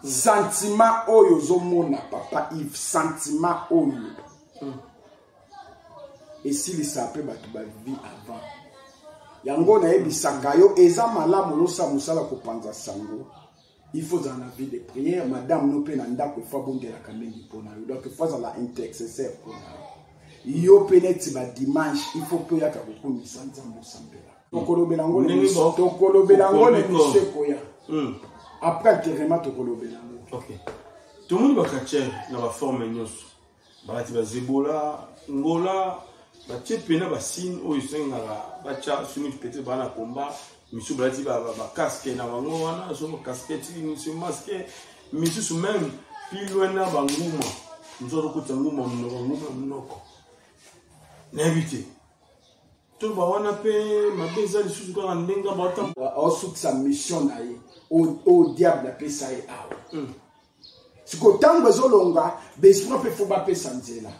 Sentiment oyo ozomona papa Yves, sentiment oyo esilisa mpe bato ba vie avant. Yango nayebisaka yo eza malamu ozosala mosala kopanza sango, il faut ozala na vie de prière. Madame no mpe na ndako efo abondelaka mingi mpo na yo, donc ifo azala intercesseur mpo na yo. Yo mpe neti ba dimanche il faut mpe oyaka kokumisa Nzambe, osambela. Tokolobela yango, tokolobela yango na émission ekoya après enterrement, tokolobela yango. Ok, tomoni bachrétien na baforme nyonso balati bazebola ngola, batie pena basigne oyo esengaka batya soki peut-être baa na combat. Misusu balati bacasque na bango wana, so casquette, misusu masque, misusu même plus loin na banguma, mosusu azokotisa nguma monoko, nguma monoko, nayebi te. To bawana mpe mabe eza lisusu kaka ndenge bata aosukisa mission na ye oyo diable apesa ye awa. Sikoyo ntango ezolonga, baesprit mpe fo bapesa nzela.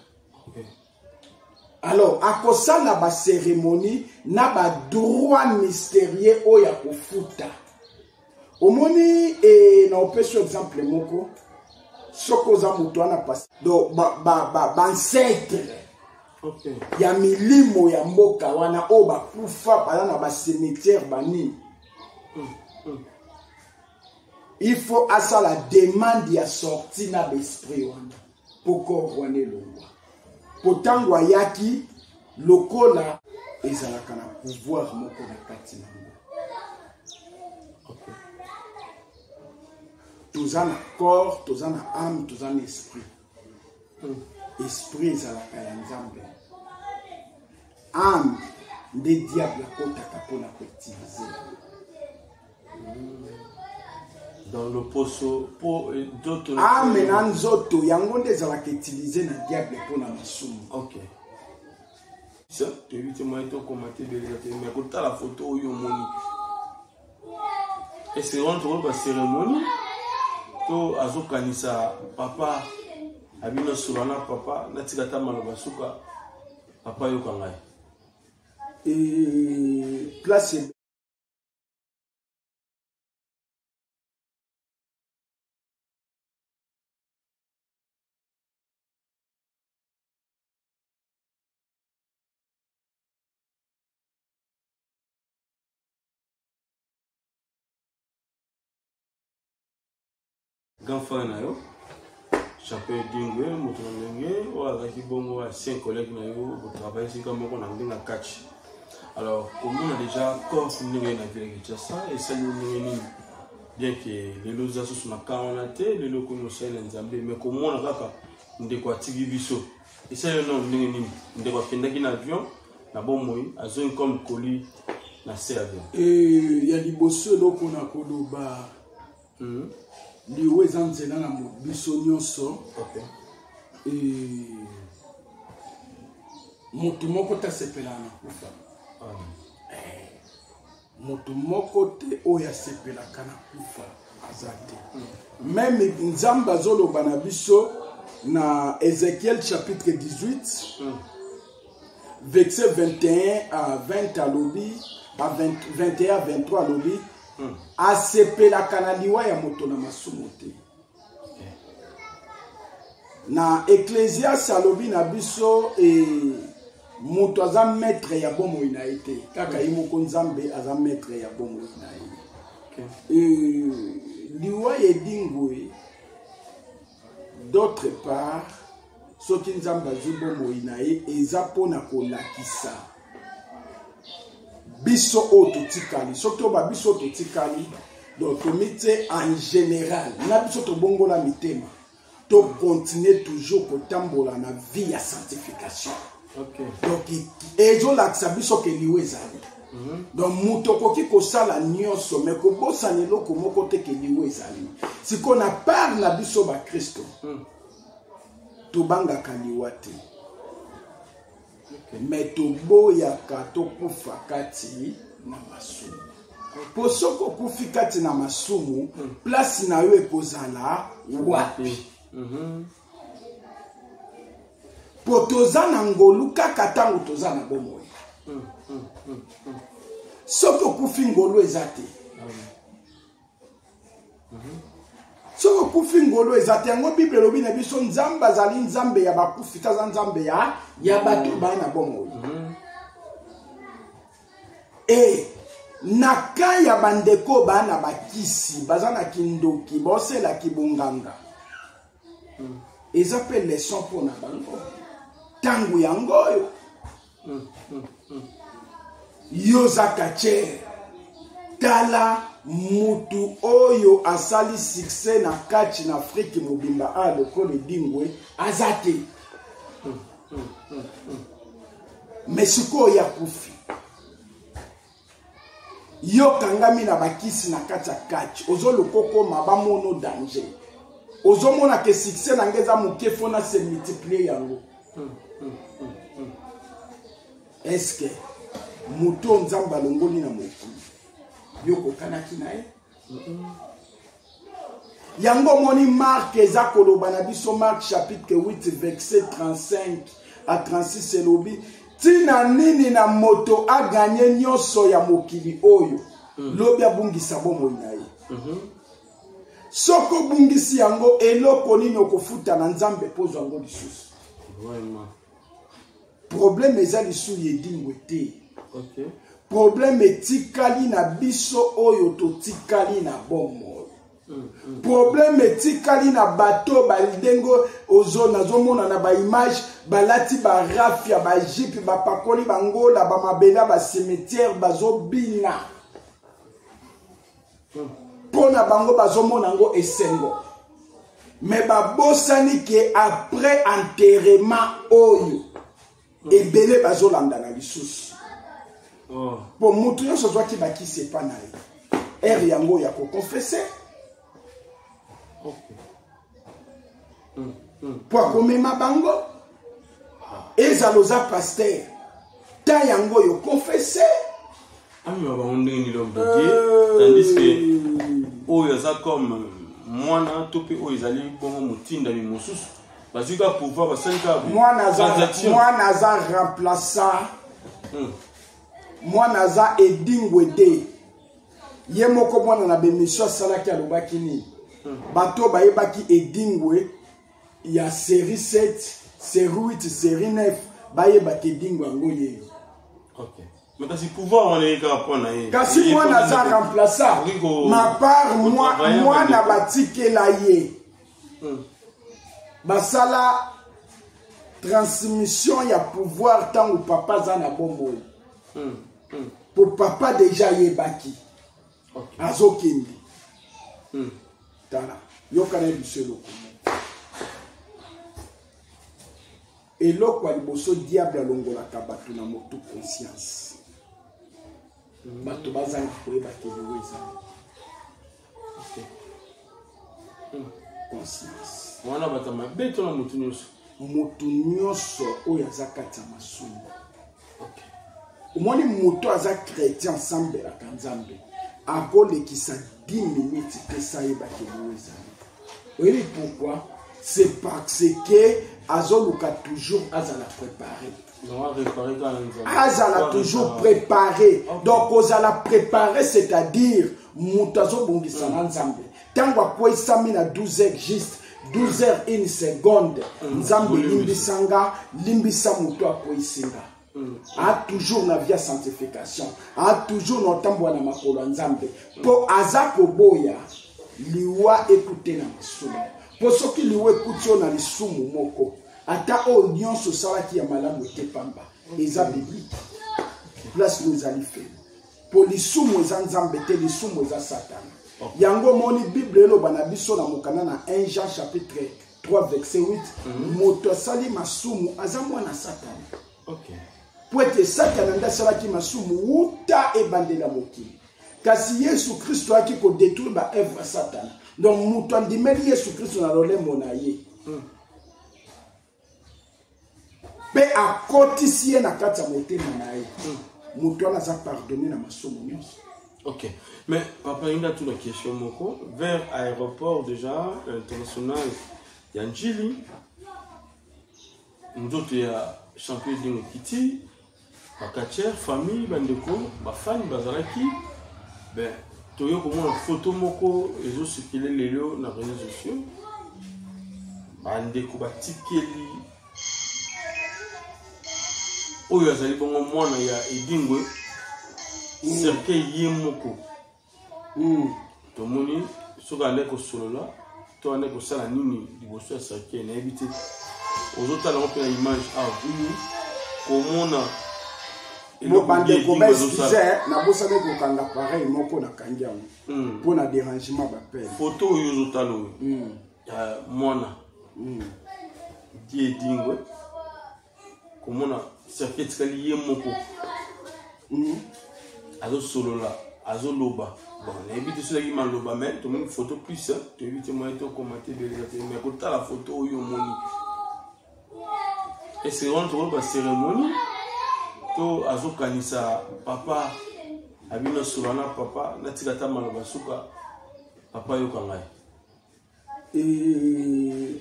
Alors akosala bacérémonie na badroit mystérieux oyo akofuta. Omoni e, na opesi exemple moko, soki oza moto wana pasi, donc baancêtre ba, ba, ya milimo ya mboka wana oyo bakufa, baza na bacimetière banini, il faut asala demande ya sortie na baesprit wana mpo corps wana elongwa. Mpo ntango ayaki lokola ezalaka na pouvoir moko na kati na yango. Toza na corps, toza na âme, toza na esprit. Esprit ezalaka ya Nzambe, âme nde diable akotaka mpona koutiliser yango. Dans loposo po nzoto. Âme na nzoto yango nde ezalaka utilisé na diable mpona masumu. Ok, ça toyebi te, moyen tokoma te, ebeleza te, mais kotala foto oyo omoni, est-ce wana tokoki bacérémonie to azokanisa papa abino solo na papa, natika ata maloba suka, papa yoka ngai. E, place Grand frère na yo Champion Dingwe, moto na ndenge oyo azalaki bongo ancien collègue na yo, botravaille esika moko na ndenge ya catch. Alors komona déjà corps ndenge ye na ville ya Kinshasa esali yo ndenge nini? Bien que lelo oza susu na camp wana te, lelo okomi mosali na Nzambe, mais komona kaka ndeko atiki biso esali yo nano ndenge nini? Ndeko akendaki na avion na bomoi, azongi comme colis na se avion. Ya liboso eloko na koloba, liwa eza nzela na biso nyonso. Moto moko te asepelaka na kufa, moto moko te oyo asepelaka na kufa aza te. Même Nzambe azoloba na biso na Ézéchiel chapitre 18, verset 21 à 20, alobi à 20, 21 à 23, alobi asepelaka na liwa ya moto na masumu te. Na Ecclésias alobi na biso e, moto aza maître ya bomoi na ye te, kaka ye moko Nzambe aza maître ya bomoi na ye. E, liwa ya Edingwe, d'autre part, soki Nzambe azwi bomoi na ye, eza mpona kolakisa biso oyo totikali. Soki toba biso oyo totikali, donc tomitie en général na biso, tobongola mitema, tocontinue toujours kotambola na vie ya sanctification. Donc ezolakisa biso ke liwa ezali. Donc moto okoki kosala nyonso, mais kobosana eloko moko te ke liwa ezali. Sikoyo na part na biso bakristo, tobangaka liwa te, mais toboyaka tokufa kati na masumu, mpo soki okufi kati na masumu, place na yo ekozala wapi? Mpo toza na ngolu kaka ntango toza na bomoi. Soki okufi, ngolu eza te. Soki okufi, ngolu eza te. Yango Bible elobi na biso, Nzambe azali Nzambe ya bakufi te, aza Nzambe ya bato baa na bomoi. E na ka ya bandeko baa na bakisi, baza na kindoki, baoselaki bonganga, eza mpe leçon mpo na bango. Ntango yango oyo yo oza catcheur, tala mutu oyo asali succès na kati na Afrique mobimba a lokola Edingwe aza te. Mais sikoyo ya kufi, yo kangami na bakisi na kati ya catch, ozoluka okoma bamono danger, ozomona ke succès na ngai eza moke, fo na se multiplier yango. Est-ce moto oyo Nzambe alongoli na mokili, yo kokanaki na ye? Yango omoni Mark eza koloba na biso, Mark chapitre 8 verset 35 à 36, elobi: ntina nini na moto aganye nyonso ya mokili oyo, lobi abungisa bomoi na ye? Soki obungisi yango, eloko nini okofuta na Nzambe mpo ozwa yango lisusu? Problème eza lisusu Edingwe te. Problème etikali na biso oyo totikali na bomoi. Problème etikali na bato bandenge ozo nazomona na baimage, balati barafia, bajipe, bapakoli bangola, bamabele ya bacimetière, bazobina. Mpo na bango bazomona yango esengo, me babosani ke après enterrement oyo, ebele bazolandana lisusu. Po motu nyonso azwaki bakisi epa na ye, ere yango ya koconfesser po akomema bango. Ezala oza pasteur, ta yango oyo confesse. Amema bango ndenge nini, l'homme de Dieu, tandis que oyo aza comme mwana to mpe oyo ezali bongo motindami mosusu, bazwi kaka pouvoir, basali kaka mwana aza transaction. Mwana aza remplaçant. Mwana aza Edingwe te. Ye moko mwana na bemission asalaki, alobaki nini? Bato bayebaki Edingwe ya série 7, série 8, série 9, bayebaki Edingwe yango yeyo. Ok, mais kasi pouvoir wana ye kaka mpo na ye. Kasi Ye mwana mpo aza na ye. remplaçant. Akoki Ma part kotravailler mwana bandeko. batikela ye. Basala transmission ya pouvoir ntango papa aza na bomoi, po papa déjà ayebaki azokende. Tala, yoka na biso eloko moko. Eloko ya liboso diable alongolaka bato na motu, conscience. Bato bazangi koyeba ke liwa ezali. Conscience. Wana bato ya mabe to na motu nyonso? Motu nyonso oyo aza kati ya masumu. Omoni, moto aza chrétien, asambelaka Nzambe, akolekisa 10 minutes te sa ayebaki liwa ezali. Oyebi pourquoi? C'est parce que azoluka toujours azala préparé. Non, aréparé kaka na Nzambe. Azala toujours préparé. Donc kozala préparé, c'est-à-dire moto azobongisa na Nzambe. Ntango akweyisami na 12 heures juste, 12 heures une seconde, Nzambe, limbisa nga, limbisa moto akweyisi nga. A toujours na vie ya sanctification, a toujours na otambola na makolo ya Nzambe, mpo aza koboya liwa ekute na masumu. Mpo soki liwa ekuti yo na lisumu moko, ata oyo nyonso osalaki ya malamu ete pamba. Eza biblique, place oyo ezali faible, mpo lisumu eza Nzambe te, lisumu eza Satana. Yango omoni Bible eloba na biso na mokanda na 1 Jean chapitre 3 verset 8: moto asali masumu aza mwana Satana, po ete Satana nde asalaki masumu wuta ebandeli ya mokili. Kasi Yesu Kristo ayaki kodétruire baœuvre ya Satana. Donc moto andimeli Yesu Kristo na lolemo na ye mpe akotisi ye na kati ya motema na ye, moto wana aza pardonné na masumu nyonso. Ok, mais papa, il y a toute la question moko vers aéroport déjà international ya Njili, nzoto ya champion Edingwe kiti, bacatcheurs, famille, bandeko, bafani bazalaki ben. Toye komona photo moko ezosukile lelo na réseaux sociaux, bandeko batikeli oyo azali bongo mwana ya Edingwe cercueil ye moko. Tomoni soki ande kosolola to ande kosala nini liboso ya cercueil, nayebi te. Ozotala yango mpe na image awa, komona. Bandeko, baexcuse, nabosani kokanga pareil moko, nakangi yango mpo na dérangement bapele. Photo oyo ozotala oyo ya mwana die Edingwe, komona cercueil etikali ye moko, azosolola, azoloba. Bon, nayebi te soki maloba, mais tomoni photo plus, toyebi te moye tokoma te ebele eza te. Mais kotala photo oyo omoni, est-ce wana tokoloba cérémonie to azokanisa papa abino solola na papa, natika ata maloba suka, papa yoka ngai?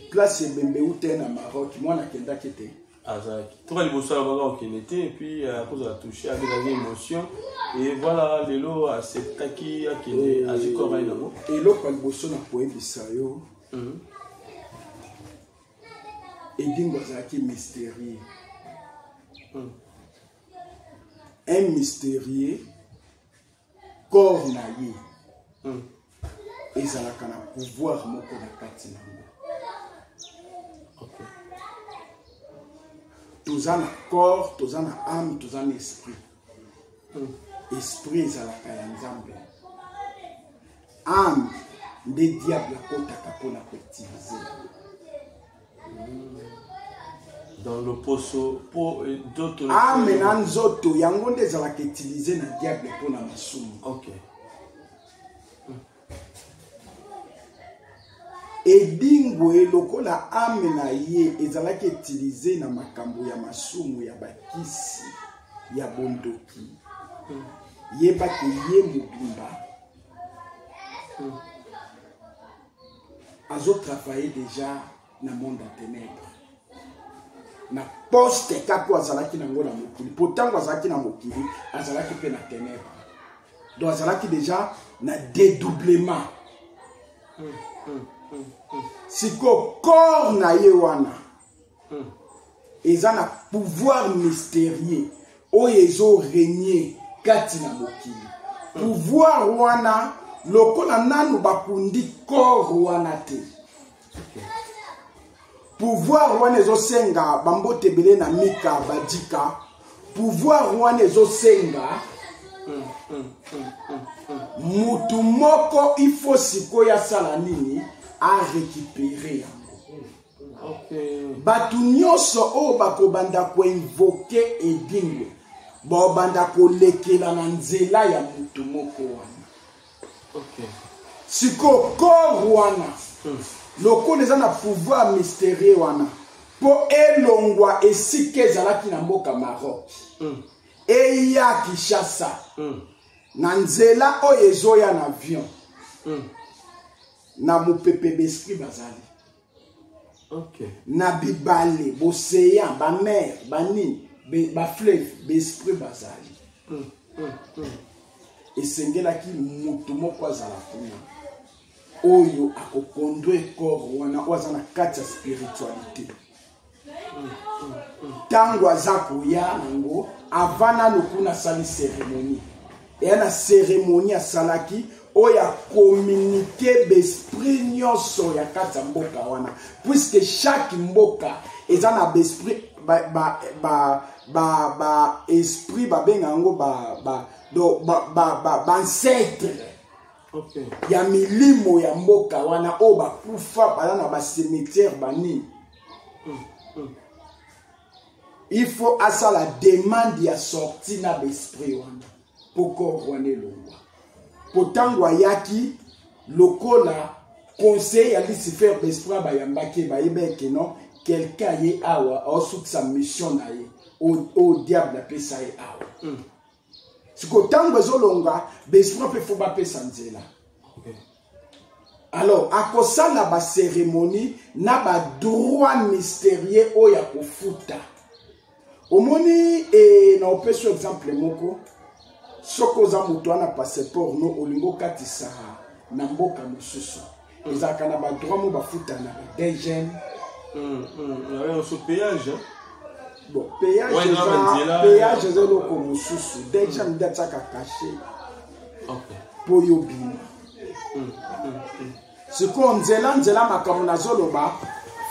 Place ebembe ute na Maroc, mwana akendaki te. Azalaki toka liboso, alobaka okende te, et puis akozala touché, akelaki émotion, et voilà, lelo acceptaki akende, azwi corps aye nango. Eloko ya liboso na koyebisa yo, Edingo azalaki mystérieux, un mystérieux. Corps na ye ezalaka na pouvoir moko na kati nango. Toza na corps, toza na âme, toza na esprit. Esprit ezalaka ya Nzambe, âme nde diable akotaka mpona koutiliser yango. Dans loposo po nzoto. Âme na nzoto yango nde ezalaka utilisé na diable mpona masumu. Edingwe, lokola âme na ye ezalaki utilisé na makambo ya masumu, ya bakisi, ya bondoki, yebaki ye mobimba azotravaille déjà na monde ya ténèbre, na poste kaka oyo azalaki nango na mokili. Po ntango azalaki na mokili, azalaki mpe na ténèbre, donc azalaki déjà na dédoublement. Sikoyo corps na ye wana eza na pouvoir mystérieux oyo ezorégner kati na mokili. Pouvoir wana, lokola nanu bakundi corps wana te, pouvoir wana ezosenga bambote ebele na mika badika. Pouvoir wana ezosenga mutu moko, il faut sikoyo asala nini? Arécupérer yango. Bato nyonso oyo bakobanda koinvoquer Edingwe, babanda kolekela na nzela ya mutu moko wana. Sikoyo corps wana, lokola eza na pouvoir mystérieux wana, mpo elongwa esika ezalaki na mboka Maroc, eya Kinshasa, na nzela oyo ezoya na avion, na mopepe, baesprit bazali na bibale, bocéan, bamer, banini, bafleuve, baesprit bazali. Esengelaki moto moko azala kuna oyo akoconduire corps wana, oyo aza na kati ya spiritualité. Ntango aza koya nango, avant nano kuna asali cérémonie, eya na cérémonie asalaki oyo acommuniquer baesprit nyonso ya kati ya mboka wana, puisque chaque mboka eza na baesprit, ba, ba, ba, ba, ba esprit babenga yango ba, ba, do, ba, ba, ba, baancêtre ya milimo ya mboka wana oyo bakufa, baza na bacimetière, banini. Il faut asala demande ya sortie na baesprit wana mpo corps wana elongwa. Mpo ntango ayaki lokola conseiller ya Lucifer, baesprit bayambaki ye, bayeba eke non, quelqu'un aye awa aosukisa mission na ye oyo diable apesa ye awa. Sikoyo ntango ezolonga, baesprit mpe faut bapesa nzela. Alors akosala bacérémonie na badroit mystérieux oyo akofuta. Omoni, e, na opesi exemple moko. Soki oza moto wana passeport no, olingi okatisa na mboka mosusu, ezalaka na badroit mo bafuta na ba DGM. So péage. Bon, péage eza, péage eza eloko mosusu. DGM nde atiaka cachet mpo yo bima. Sikoyo nzela nzela, makambo nazoloba,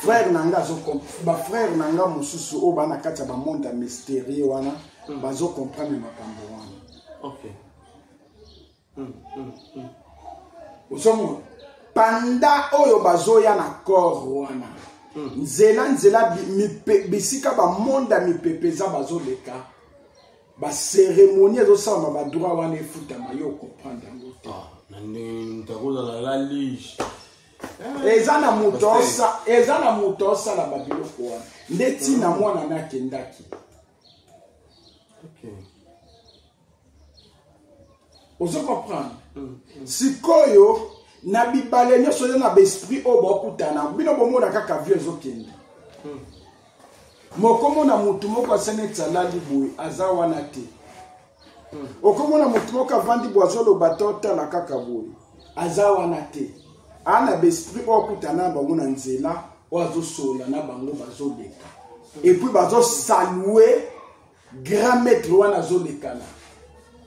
frère na nga, bafrère na nga mosusu oyo baa na kati ya bamonde ya mystérieux wana, bazocomprendre makambo wana. Ozomona panda oyo bazoya na corps wana, nzela nzela, bisika bamonde ya mipepe eza, bazoleka, bacérémonie ezosalama, badroit wana efutama. Yo ocomprendre yango te. Na ndenge moto akozala lalige. Eza na moto, eza na moto osala babiloko wana. Nde ntina mwana na akendaki. Ozo comprendre? Sikoyo na bibale nyonso eza na baesprit oyo bakutana. Bino bomona kaka vie ezokende, mokomona motu moko asa neti alali boye, aza wana te. Okomona motu moko avandi boye, azoloba te, otala kaka boye, aza wana te. Aa na baesprit oyo akutana na bango na nzela, oyo azosolola na bango, bazoleka, et puis bazosaluer grand maître wana azolekana,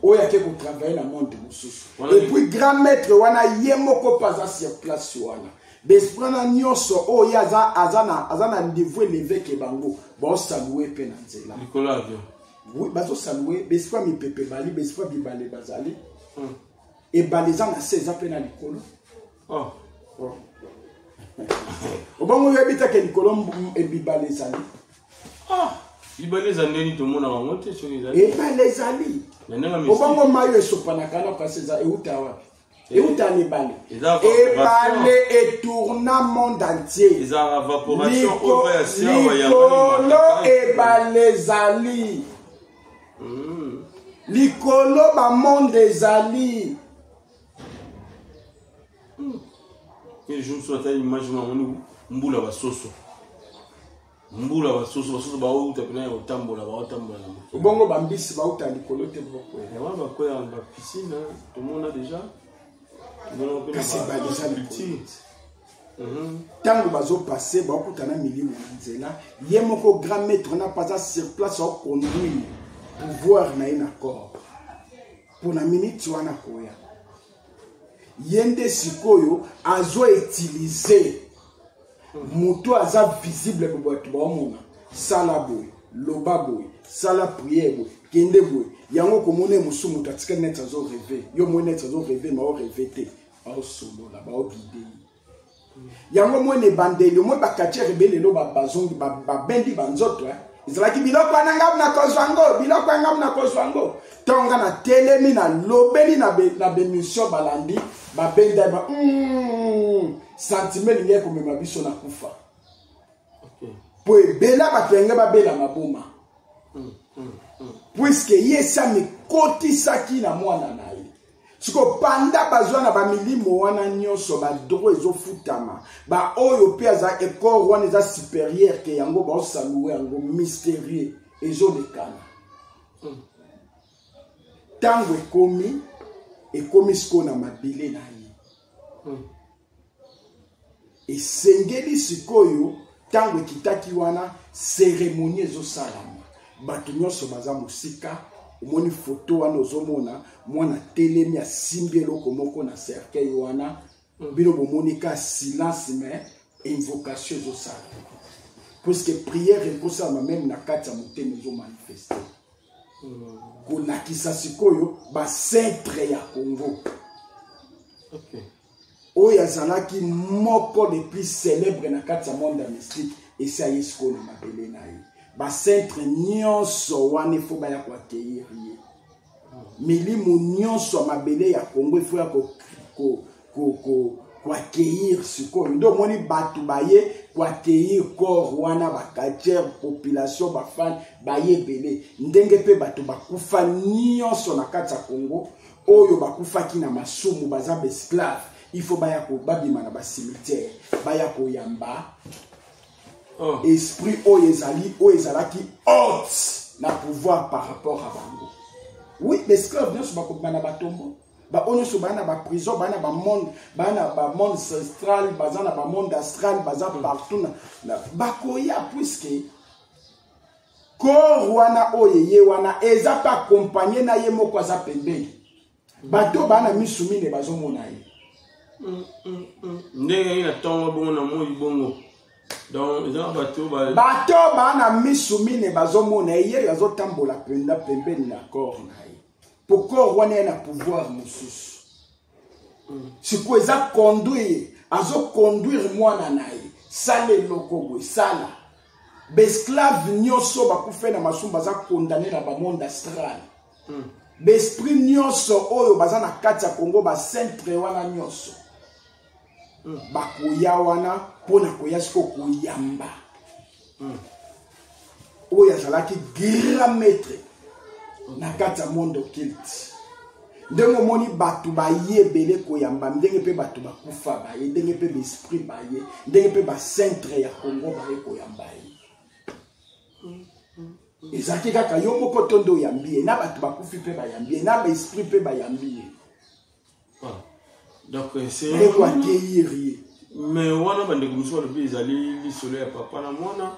oyo ake kotravailler na monde mosusu. Et puis grand maître wana ye moko mpe aza sur place wana. Baesprit wana nyonso oyo ye aza na niveau élevé ke bango, baosaluer mpe na nzela. Likolo ya avion. Oui, bazosaluer baesprit ya mipepe, bali baesprit ya bibale bazali. Ebale eza na se, eza mpe na likolo. Oh. Obongo oyebi te ke likolo ebibale ezali? Ah, bibale eza ndeni? Tomonaka yango te soki ezali. Ebale ezali. Na ndenge ya mystique. Obongo mai oyo esopanaka na kasi eza euta wapi? Euta na ebale. Eza Ebale etourna monde entier. Eza évaporation oyo ya siawa ya Likolo ebale ezali, likolo bamonde ezali. Jour mosusu ata image namoni mbula basoso, mbula basoso, basoso bauta mpena ya kotambola, baotambola na mokili. Bongo bambisi bauta likolo te, bokwela? Yango bakwea na bapiscine, tomona déjà, tomona mpe na Kasi ebale eza likolo. Culture. Ntango bazopasser, bakutana milimo na nzela. Ye moko grand maître na mpe aza sur place, aoconduire pouvoir na ye na corps mpo na miniti wana koya. Ye nde sikoyo azoutiliser moto aza visible bo bato baomona: sala boye, loba boye, sala prière boye, kende boye. Yango komona ye mosusu, moto atikali neti azorêver. Yo moi neti azorêver, ma orêver te, aosolola, baoguider ye. Yango mwana ebandeli omoi bacatcheurs ebele lelo bazongi, babendi banzoto, eh. Ezalaki biloko wana, ngai nakozwa yango, biloko ya ngai nakozwa yango. Ntongo nga natelemi, nalobeli na bemission, balandi babenda ba sentiment elingi komema biso na kufa, po ebela bato yange babela maboma, puisque ye esi amikotisaki na mwana na ye. Sikoyo panda bazwa na bamilimo wana nyonso, badroit ezofutama, baoyo mpe aza corps wana eza supérieur ke yango, baosaluer yango mystérieux ezolekana. Ntango ekomi, ekomi sikoyo na mabele na ye. Esengeli sikoyo, ntango ekitaki wana, cérémonie ezosalama, bato nyonso baza mosika. Omoni foto wana, ozomona mwana telemi, asimbi eloko moko na cercueil wana. Bino bomoni ka silence, mais invocation ezosala, puisque prière ekosalama même na kati ya motema, ezomanifester kolakisa sikoyo bacentre ya Congo. Oyo azalaki moko le plus célèbre na kati ya monde ya mystique, esi aye sikoyo na mabele na ye. Bacentre nyonso wana ifo baya koaccueillir ye. Milimo nyonso ya mabele ya Congo ifo ya koaccueillir sikoyo. Nde omoni bato baye koaccueillir corps wana, bacatcheurs, population, bafans baye ebele. Ndenge mpe bato bakufa nyonso na kati ya Congo, oyo bakufaki na masumu, baza baesclave, il faut baya babima na bacimetière, baya koyamba esprit oyo ezali, oyo ezalaki haute na pouvoir par rapport à bango. Oui, baesclave nyonso bakobima na batombo. Baoyo nyonso baa na baprison, baa na bamonde, baa na bamonde ancestral, baza na bamonde astral, baza partout na bakoya, puisque corps wana oyo ye wana eza mpe accompagne na ye moko aza pembeni. Bato baa na misu mine bazomona ye. Ndenge nini na ntongo bongo na moi bongo? Donc eza na bato bato baa na misu mine bazomona ye, ye azotambola mpenza pembeni na corps na ye, po corps wana ye na pouvoir mosusu. Sikoyo eza conduire, azoconduire mwana na ye, sala eloko boye, sala. Baesclave nyonso bakufe na masumu, baza condamné na bamonde astral. Baesprit nyonso oyo baza na kati ya Congo, bacentre wana nyonso bakoya wana mpona koya sikoyo koyamba oyo azalaki grand maître na kati ya monde occulte. Ndenge omoni bato baye ebele koyamba, ndenge mpe bato bakufa baye, ndenge mpe baesprit baye, ndenge mpe bacentre ya Congo baye koyamba ye. Ezalaki kaka yo moko to nde oyambi ye, na bato bakufi mpe bayambi ye, na baesprit mpe bayambi ye. Donc baye koaccueillir ye. Mais wana bandeko mosusu balobi ezali lisolo ya papa na mwana,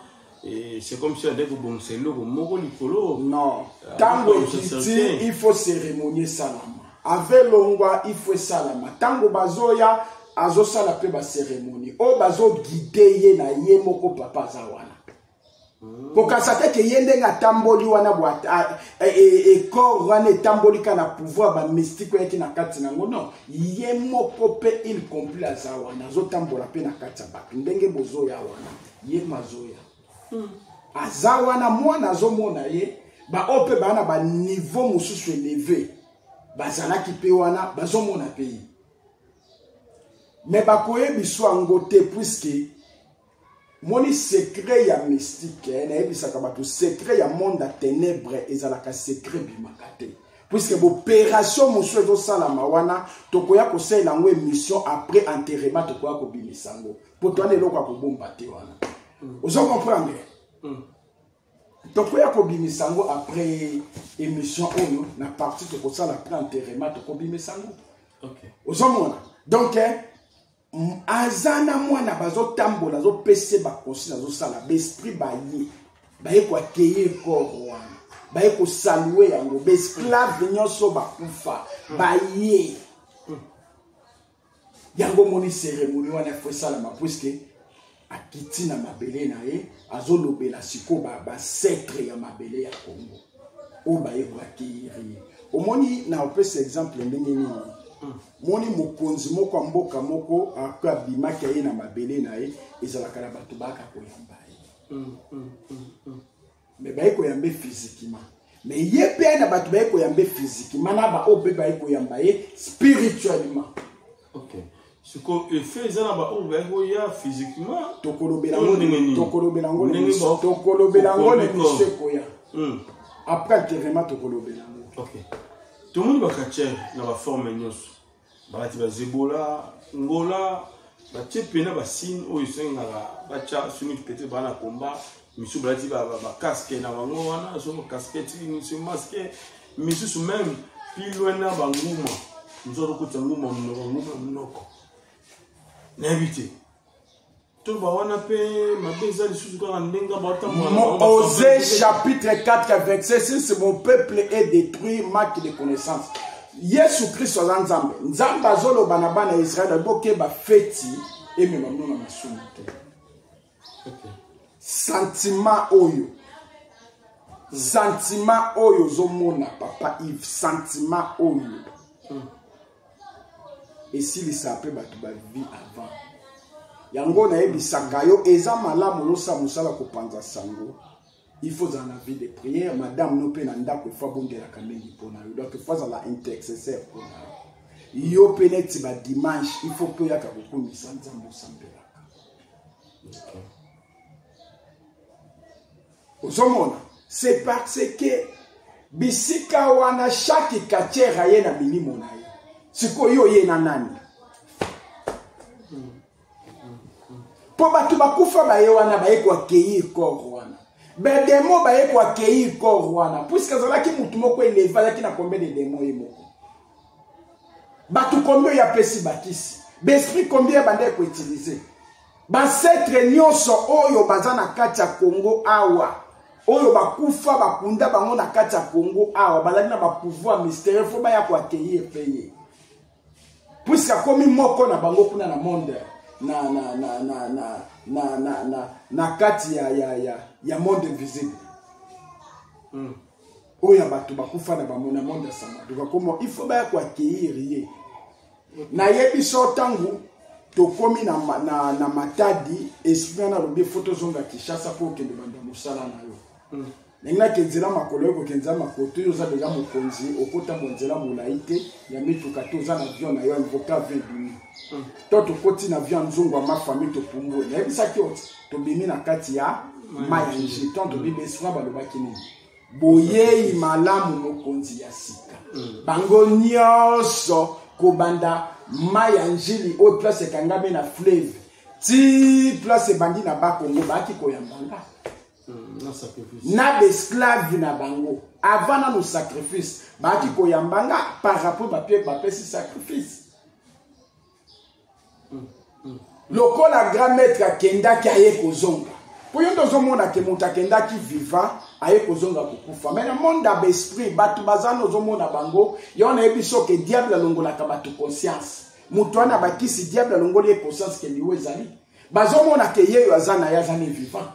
et c'est comme si ade kobongisa eloko moko likolo. Non, ntango ekiti, il faut cérémonie esalama. Ave longwa, il faut esalama. Ntango bazoya, azosala mpe bacérémonie oyo bazoguide ye na ye moko. Papa aza wana, kokasa te ke ye ndenge atamboli wana bo corps wana etamboli kaka na pouvoir bamystique oyaki na kati nango. Non, ye moko mpe il complet aza wana, azotambola mpe na kati ya bato. Ndenge bozoya wana, ye mazoya aza wana, mwana azomona ye. Baoyo mpe baa na baniveau mosusu élevé bazalaki mpe wana, bazomona mpe ye, mais bakoyebiso yango te, puisque moni secret ya mystique. Nayebisaka bato, secret ya monde ya ténèbre ezalaka secret, bimaka te, puisque baopération mosusu ezosalama wana. Tokoya kosalela yango émission après enterrement, tokoya kobimisa yango, po towana eloko ya kobomba te wana. Ozo comprendre? Tokoya kobimisa yango après émission oyo, na partie tokosala après enterrement, tokobimisa yango. Ozomona? Donc aza na mwana, bazotambola, azopesa baconsigne, azosala. Baesprit baye koaccueillir corps wana, baye kosaluer yango. Baesclave nyonso bakufa baye yango. Omoni cérémonie wana efo esalama, puisque akiti na mabele na ye, azolobela sikoyo bacetre ya mabele ya Congo oyo baye koaccueillir ye. Omoni, na opesa exemple ndenge nini. Moni mokonzi moko ya mboka moko ako abimaki, aye na mabele na ye, ezalaka na bato bayaka koyamba ye, mais baye koyamba physiquement, mais ye mpe aye na bato baye koyamba physiquement, na baoyo mpe baye koyamba ye spirituellement. Ok, sikoyo effet eza na baoyo baye koya physiquement. Tokolobela yango, tokolobela yango, tokolobela yango na émission ekoya après enterrement, tokolobela yango. Ok, tomoni bacatcheur na baforme nyonso, balati bazebola, ngola, batie mpena basigne oyo esengaka batya soki peut-être baa na combat. Misusu balati bacasque na bango wana, so casquette, so masque, misusu même plus loin na banguma, mosusu azokotisa nguma monoko, nguma monoko, nayebi te. To bawana mpe mabe eza lisusu kaka ndenge baotambola. Osée chapitre 4 verset 6: mon peuple est détruit manque de connaissance. Yesu Kristo aza Nzambe. Nzambe azoloba na bana ya Israele: bokeba, feti emema bino na masumu te. Sentiment oyo, sentiment oyo ozomona, papa Yves, sentiment oyo esilisaka mpe bato bavie avant. Yango nayebisaka yo, eza malamu olosala mosala kopanza sango, il faut ozala na vie de prière. Madame no mpe na ndako efo abondelaka mingi mpona yo, donc ifo azala intercesseur mpona yo. Yo mpe neti badimanche, il faut mpe oyaka kokumisa Nzambe, osambelaka. Ozomona, c'est parce que bisika wana chaque quartier aye na milimo na ye. Sikoyo oye na nani? Mpo bato bakufa baye wana, baye koaccueillir corps wana. Bademo baye koaccueillir corps wana, puisque azalaki motu moko eleve, azalaki na combien de demo ye moko, bato combien oyo apesi bakisi, baesprit combien bandaki koutilize, bancêtre nyonso oyo baza na kati ya Congo awa, oyo bakufa bakunda bango na kati ya Congo awa, bazali na bapouvoir mystérieux, fo baya koaccueillir mpe ye, puisque akomi moko na bango kuna na monde na kati ya monde invisible. Oyo ya bato bakufa na bango na monde ya Samaduka komo, il faut baya koaccueillir ye. Nayebi so ntango tokomi na Matadi, esprit wana alobi: "Fo tozonga Kinshasa mpo okende banda mosala na yo." Ndenge nake nzela makolo, oyo kokende nzela makolo te, oza deja mokonzi, okotambola nzela molai te ya mituka te, oza na avion na yo, invoke avion, ebimi. To tokoti na avion ya nzungu ya mafamille, topumbwe. Nayebisaki oti tobimi na kati ya mai ya Njili. Ntango tobimi, esprit balobaki nini? "Boyei malamu, mokonzi ya sika." Bango nyonso kobanda mai ya Njili oyo place ekangami na fleuve ti place ebandi na Bakongo, baaki koyambanga na sacrifice na baesclave na bango. Avant nano sacrifice, baaki koyambanga par rapport bapie bapesi sacrifice. Lokola grand maître akendaki, aye kozonga, mpo yo nde ozomona ke moto akendaki vivant, aye kozonga kokufa. Mais na monde ya baesprit, bato baza na, ozomona bango yo, nayebi so ke diable alongolaka bato conscience. Moto wana bakisi, diable alongoli ye conscience ke liwa ezali. Bazomona ke ye oyo aza na ye, aza ne vivant.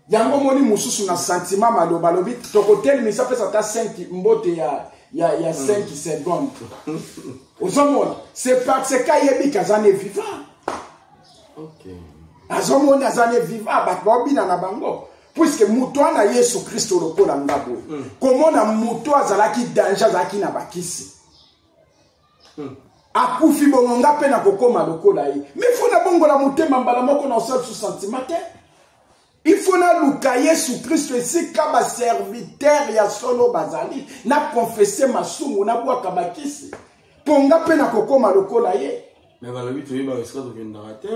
Yango omoni mosusu na sentiment maloba alobi: "Tokotelemisa, apesa ata 5 mbote ya 5 seconde." Ozomona, c'est parce que ayebi ke aza ne vivant. Azomona aza ne vivant, bato baobina na bango, puisque moto wana Yesu Kristo lokola nga boye, komona moto azalaki danger, azalaki na bakisi, akufi bongo, nga mpe nakokóma lokola ye. Mais faut nabongola motema mbala moko, na osala su sentiment te. Il faut naluka Yesu Kristo esika baserviteur ya solo bazali, nakonfese masumu, nabwaka bakisi, mpo nga mpe nakokóma lokola ye. Mais balobi toyebaka esika tokendaka te.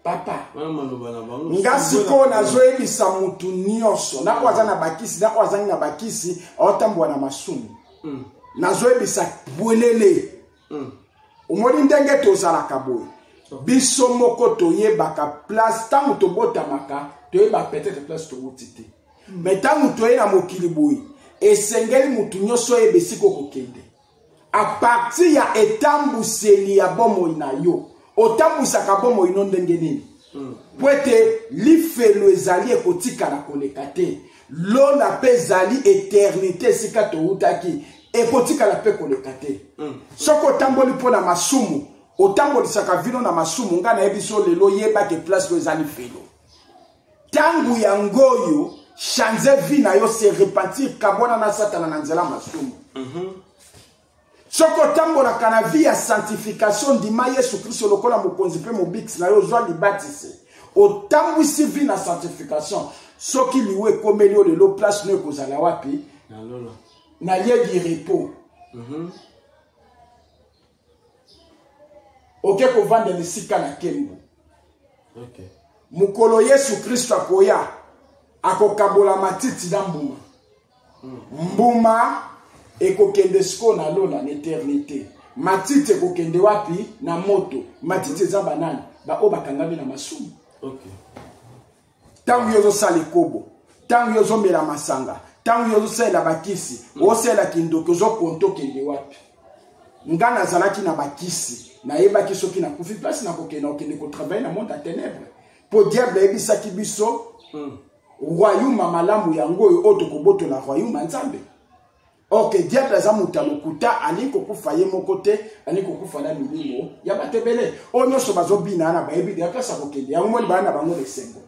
Papa, wana maloba na bango. Nga sikoyo nazoyebisa mutu nyonso, nako aza na bakisi, nako azangi na bakisi, aotambola na masumu, nazoyebisa bwelele. Omoni ndenge tozalaka boye, biso moko toyebaka place ntango tobotamaka, toyeba peut-être place towuti te, mais ntango toye na mokili boye, esengeli mutu nyonso oyeba esika okokende à partir ya etambuseli ya bomoi na yo. Otambwisaka bomoi no ndenge nini? Po ete lifelo ezali, ekotikala koleka te. Lola mpe ezali, éternité, esika towutaki, ekotikala mpe koleka te. Soki otamboli mpo na masumu, otambolisaka vino na masumu, ngai nayebi so lelo, yebake place oyo eza lifelo. Ntango yango oyo, change vie na yo, se repentir, kabwana na Satana na nzela masumu. Soki otambolaka na vie ya sanctification, ndima Yesu Kristo lokola mokonzi mpe mobikisi na yo, ozwa libatisi, otambwisi vie na sanctification, soki liwa ekomeli yo lelo, place no ekozala wapi? Na lola. Na lieu du repos. Oke kovandela esika na nkembo. Mokolo Yesu Kristo akoya, akokabola matiti na mbuma. Mbuma ekokende sikoyo na lola, na éternité. Matiti ekokende wapi? Na moto. Matiti eza banani? Baoyo bakangami na masumu. Ntango yo ozosala ekobo, ntango yo ozomela masanga, ntango yo ozosalela bakisi, osalela kindoki, ozokonte okende wapi? Nga nazalaki na bakisi, nayebaki soki nakufi, place nakokende, okende kotravaille na monde ya ténèbre, mpo diable ayebisaki biso royaume malamu yango oyo, oyo tokobotola royaume ya Nzambe. Ok, diable aza moto ya lokuta, alingi kokufa ye moko te, alingi kokufa na milimo ya bato ebele. Oyo nyonso bazobina wana, bayebi deya place akokende. Yango moni baya na bango na esengo,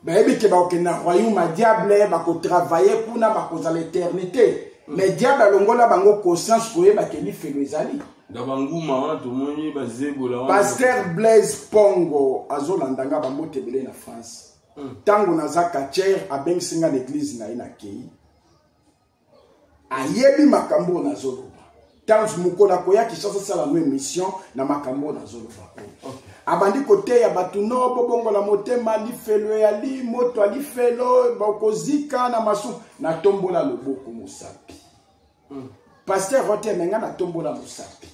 bayebi ke bakokende na royaume ya diable, bakotravaille kuna, bakozala éternité. Mais diable alongola bango conscience koyeba ke lifelo ezali. Na banguma wana tomoni bazebola wana. Pasteur Blaise Pongo azolanda nga, bambote ebele na France. Ntango naza catcheur, abengisi nga na église na ye, nakei, ayebi makambo oyo nazoloba. Ntango mokolo akoya Kinshasa, asala no émission na makambo oyo nazoloba oyo. Abandi koteya bato no bobongola motema, lifelo eyali, moto alifelo, bakozika na masumu. Natombola loboko mosapi. Pasteur oteme nga natombola mosapi.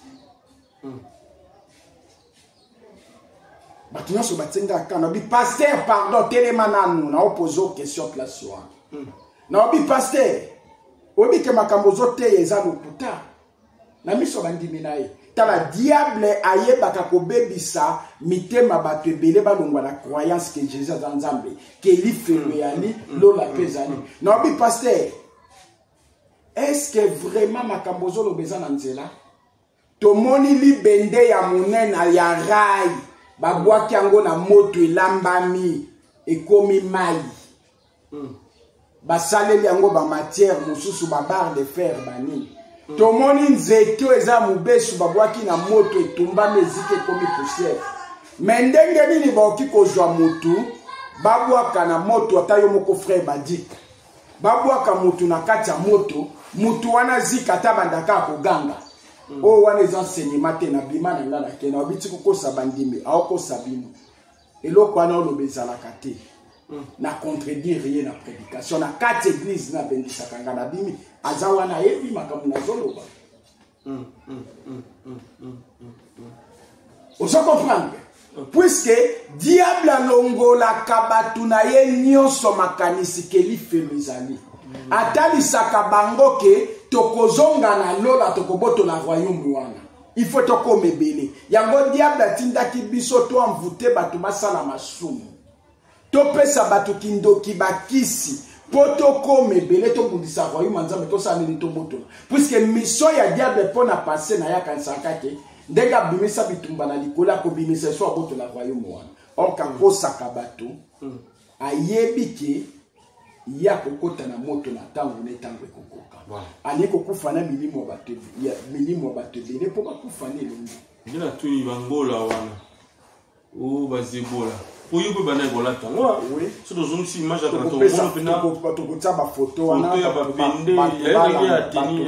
Bato nyonso batinda kaka nabi pasteur pardon, telema nanu, naopose o question place wana. Naobi pasteur, oyebi ke makambo ozoteya eza lokuta na miso bandimi na ye. Tala, diable ayebaka kobebisa mitema bato ebele balongwa na croyance ke Jésus aza Nzambe, ke lifelo eyali, lola mpe ezali. Naobi pasteur, est-ce que vraiment makambo ozoloba eza na nzela? Tomoni libende ya monene ya rai, babwaki yango na moto, elambami, ekomi mai. Basaleli yango bamatière mosusu, babarre de fer, banini. Tomoni nzete oyo eza mobesu, babwaki na moto, etumbami, eziki, ekomi poussière. Me ndenge nini bakoki kozwa motu babwaka na moto? Ata yo moko frère Badik, babwaka motu na kati ya moto, motu wana zika, ata bandaka akoganga. Oyo wana eza enseignement te. Nabima na nga, nakende, abiti kokosa bandimi, aokosa bino. Eloko wana oloba ezalaka te. Na contredire ye na prédication na kati église, nabengisaka nga, nabimi, aza wana, ayebi makambo nazoloba. Ozo comprendre? Puisque diable alongolaka bato na ye nyonso makanisi ke lifelo ezali. Atalisaka bango ke tokozonga na lola, tokobotola royaume wana, il faut tokoma ebele. Yango diable atindaki biso toenvoûter bato basala masumu, topesa bato kindoki, bakisi, mpo tokoma ebele, tobundisa royaume ya Nzambe, tosala nini? Tobotola. Puisque mission ya diable mpo na pase na ye, akanisaka ke ndenge abimisa bitumba na likolo, akobimisa eso, abotola royaume wana. Or kakosaka bato, ayebi ke ye akokota na moto na ntango na ntango ekokoka. Alingi kokufa na milimo ya bato ebele mpo bakufa na elongi. Nde natuni, bangola wana o bazebola, po yo mpe banda kolata yango, so tozongisi image ya kala, tomona mpena tokotia bafoto wana ya bapende ya teni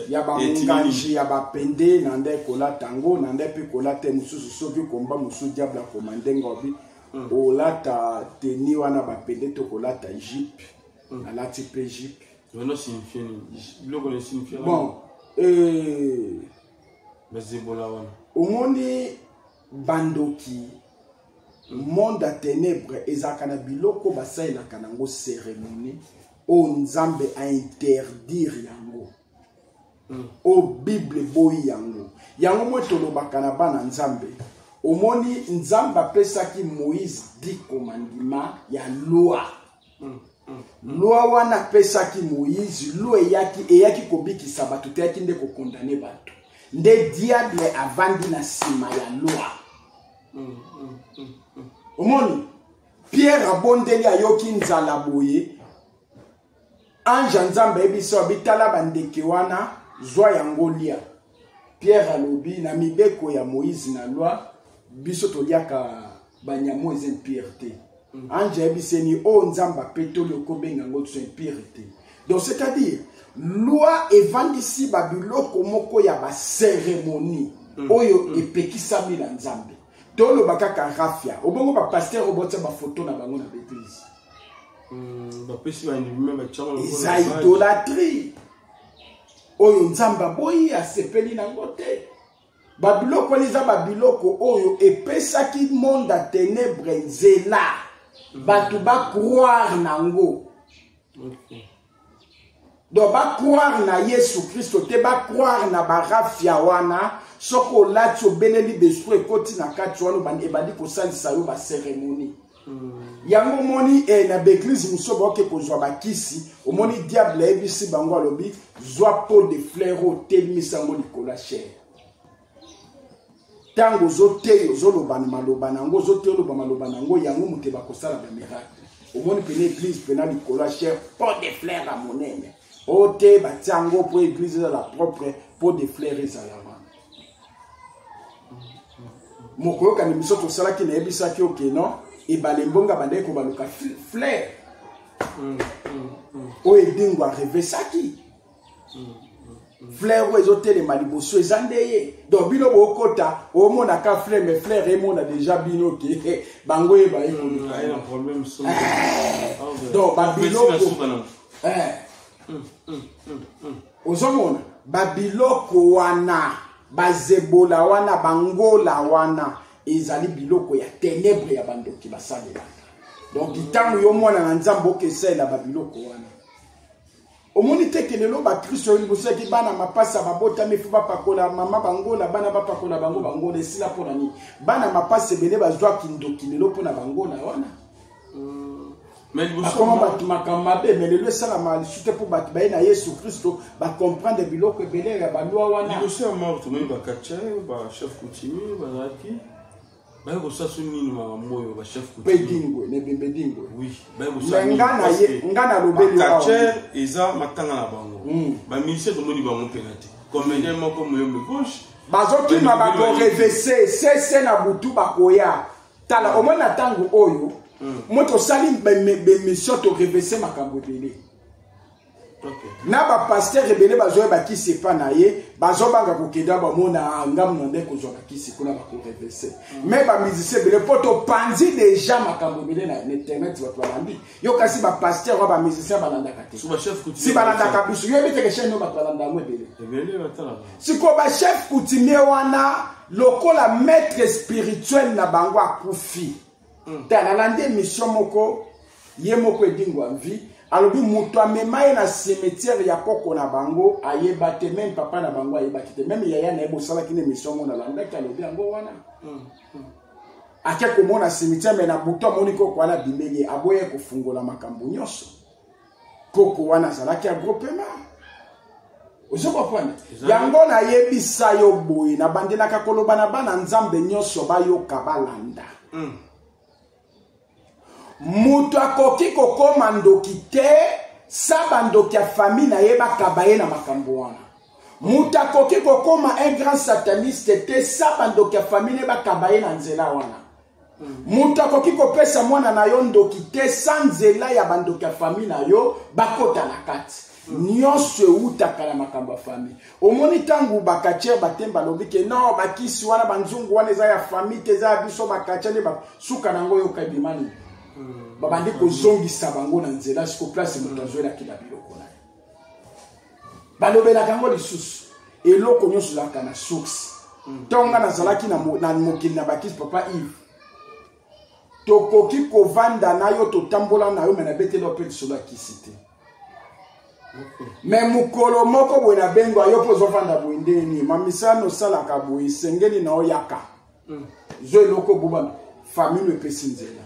ya banganji ya bapende na nde kolata yango, na nde mpe kolata mosusu. Soki komba mosusu diable akoma ndenge obi olata teni wana bapende to kolata jupe, nalati mpe jupe. Wana signifie nini? Biloko na signifie? Bon, bazebola wana. Omoni, bandoki, monde ya ténèbre ezalaka na biloko basalelaka nango cérémonie oyo Nzambe ainterdire yango, oyo Bible eboyi yango. Yango moi tolobaka na bana Nzambe. Omoni, Nzambe apesaki Moïse 10 commandements ya loi. Loi wana apesaki Moïse, loi eyaki kobikisa bato te, eyaki nde kocondamner bato. Nde diable avandi na nsima ya loi. Omoni, Pierre abondeli, ayoki nzala boye, ange ya Nzambe ayebisi yo, abitala bandeke wana, zwa yango lia. Pierre alobi, na mibeko ya Moïse, na loi, biso toliaka banyama eza impure te. Ange ayebiseni, oyo Nzambe apetoli, okobenga yango so impure te. Donc c'est-à-dire loi evandisi babiloko moko ya bacérémonie oyo epekisami na Nzambe. Toloba kaka rafia, obongo bapasteur oyo botia bafoto na bango na baeglise. Bapesi bandimi batiango. Eza idolâtrie oyo Nzambe aboyi, asepeli nango te. Babiloko wana eza babiloko oyo epesaki monde ya ténèbre nzela, bato bacroire nango. Donc bacroire na Yesu Kristo te, bacroire na barafia wana. Soki olati, obeleli, baesprit ekoti na kati wana, ebandi kosalisa yo bacérémonie. Yango omoni na baeglise mosusu baoke kozwa bakisi. Omoni, diable ayebisi bango, alobi, zwa pot de fleur oyo, otelemisa yango likolo ya chaire. Ntango ozoteya, ozoloba na maloba na yango, ozoteya, oloba maloba na yango, yango moto bakosala bamiracle. Omoni pene église pena likolo ya chaire, pot de fleur ya monene oyo te, batia yango mpo église ezala propre, pot de fleur ezala wana. Mokoyokani biso tosalaki, nayebisaki oke non, ebale mbongo bandaki kobaluka fleur oyo edingo arevesaki. Fleur oyo ezotelema liboso eza nde ye. Donc bino bokota, omonaka fleur, mais fleur emona déjà bino ke bango ye baye koluka. Donc babiloko ozomona babiloko wana, bazebola wana, bangola wana, ezali biloko ya tenebre ya bandoki basalelaka. Donc ntango yo mwana na Nzambe okesalela babiloko wana, omoni te ke lelo bakristo oyo liboso yaki bana mapasa babotami fo bapakola mama bangola, bana bapakola bango bangola, esila mpo na nini? Bana mapasa ebele bazwa kindoki lelo mpo na bangola wana. Bakoma bato makambo mabe, me lelo esalama lisusu te mpo bato baye na Yesu Kristo bacomprendre biloko ebele ya balwa wana. Liboso ya mort, tomoni bacatcheur, bachef coutumier bazalaki baye kosala so nini makambo oyo bachef coutumier Dingwe na ebembe Dingwe. Oui, baye kosala. Nga na ye, nga nalobeli. Bacatcheur eza matanga na bango. Bamusicien tomoni bango mpena te, comédien moko moyombe gauche. Bazokima, bakorevese sese na butu, bakoya. Tala, omoni na ntango oyo mo tosali bemission, torevese makambo ebele na bapasteur ebele bazoya bakisi epa na ye, bazobanga kokenda, bamona ngambu na nde kozwa bakisi kuna, bakorevese. Me bamusicien ebele, mpo topanzi deja makambo ebele na internet, bato balandi yo, kasi bapasteur wa bamusicien balandaka te. Si balandaka biso, yoyebi teke chaîne oyo bato balanda yango ebele. Sikoyo bachef coutumier wana, lokola maître spirituel na bango akufi, te nalandi émission moko, ye moko Edingwa Mvi alobi moto amema ye na cimetière ya koko na bango ayeba te, même papa na bango ayebaki te, même yaya na ye. Bosalaki na émission ngo, nalandaki, alobi yango wana. Ake komona cimetière, me na butu amoni koko wana abimeli ye, aboye kofungola makambo nyonso. Koko wana azalaki agropema, ozo comprendre yango. Nayebisa yo boye, nabandelaka koloba na bana Nzambe nyonso bayoka, balanda. Moto akoki kokóma ndoki te sa bandoki ya famille na ye bakaba ye na makambo wana. Moto akoki kokóma un grand sataniste te sa bandoki ya famille na ye bakaba ye na nzela wana. Moto akoki kopesa mwana na yo ndoki te sa nzela ya bandoki ya famille na yo bakota na kati. Nyonso eutaka na makambo ya famille. Omoni ntango bacatcheur batemba, alobi ke non, bakisi wana, banzungu wana eza ya famille te, eza ya biso bacatcheur nde. Suka na yango, oyoka ebima nini? Babandi kozongisa bango na nzela. Siko place moto azwelaki na biloko na ye, balobelaka yango lisusu. Eloko nyonso ezalaka na source. Ntongo nga nazalaki na mokili na bakisi, papa Yves, tokoki kovanda na yo, totambola na yo, me nabeteli yo mpe lisolo ya kisi te. Me mokolo moko boye nabengwa yo mpo ozovanda boye ndeni, mamisano osalaka boye, esengeli na oyaka zo eloko boba famille epesi nzela.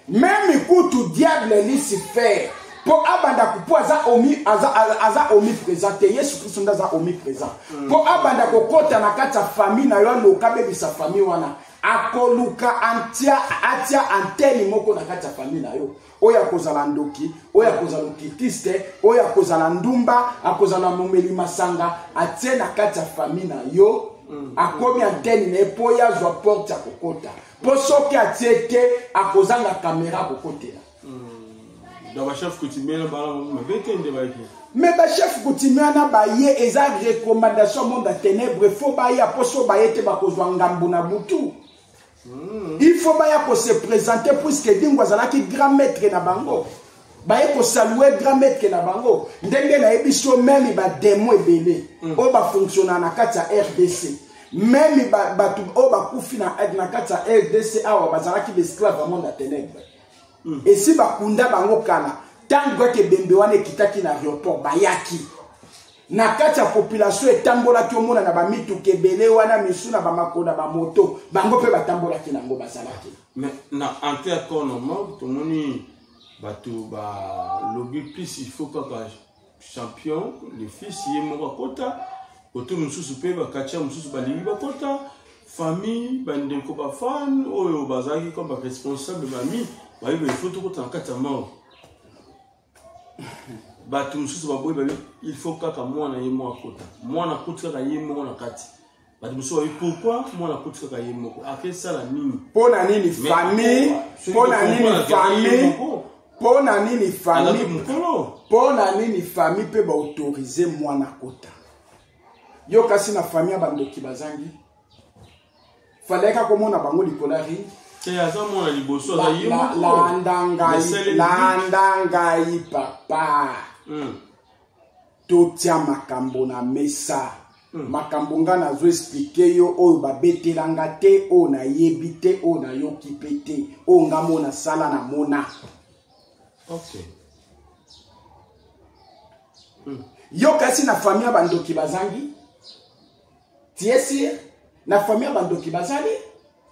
Même kutu diable Lucifer, mpo abanda, mpo aza omi aza, aza omniprésent te, Yesu Kristo nde aza omniprésent, mpo abanda kokɔta na kati ya famille na yo, aloka abebisa famille wana, akoluka antia atia antenne moko na kati ya famille na yo, oyo akozala ndoki, oyo akozala occultiste, oyo akozala ndumba, akozala momeli masanga, atie na kati ya famille na yo. Akomi antenne na ye mpo ye azwa porte ya kokota, mpo soki atie te, akozanga kamera akokotela. Donc bachef coutumier bana mabe te nde bayaki. Mais bachef coutumier wana baye, eza recommandation monde ya ténèbre. Faut baya, mpo so baye te, bakozwa ngambo na butu. Il faut baya kose présenter, puisque Dingo azalaki grand maître na bango, baye kosaluer grand maître na bango. Ndenge nayebi so, même badémon ebele oyo bafonctionnaka na kati ya RDC, même bato oyo bakufi na kati ya RDC awa, bazalaki baesclave ya monde ya ténèbre. Esi bakunda bango kala. Ntango kaka ebembe wana ekitaki na aéroport, bayaki na kati ya population etambolaki, omona na bamituka ebele wana, misu na bamakolo na bamoto, bango mpe batambolaki nango, bazalaki. Mais na entrée ya corps normal, tomoni bato balobi plus il faut kaka champion le fils ye moko akota. Koto mosusu mpe bacatcheur mosusu balingi bakota, famille, bandeko, bafan oyo bazalaki comme baresponsable, bami bayebi il faut tokota na kati ya mort. Bato mosusu baboyi, babi il faut kaka mwana ye moko akota. Mwana akoti kaka ye moko na kati. Bato mosusu babi pourquoi mwana akoti kaka ye moko, akesala nini? Mpo na nini famille? Mpo na nini famille? Mpo na nini famille? Mokolo. Mpo na nini famille mpe baautorize mwana akota? Yo kasi na famille ya bandoki bazangi, fallait kaka komona bango likolo ya ring. Te, aza mwana liboso, aza ye moko. Landa ngai, landa ngai papa. Totia makambo na mesa. Makambo nga nazo expliquer yo, oyo babetelanga te, oyo nayebi te, oyo nayoki mpe te, oyo nga mona sala na mona. Yo kasi na famille ya bandoki bazangi, tie sûr na famille ya bandoki bazali.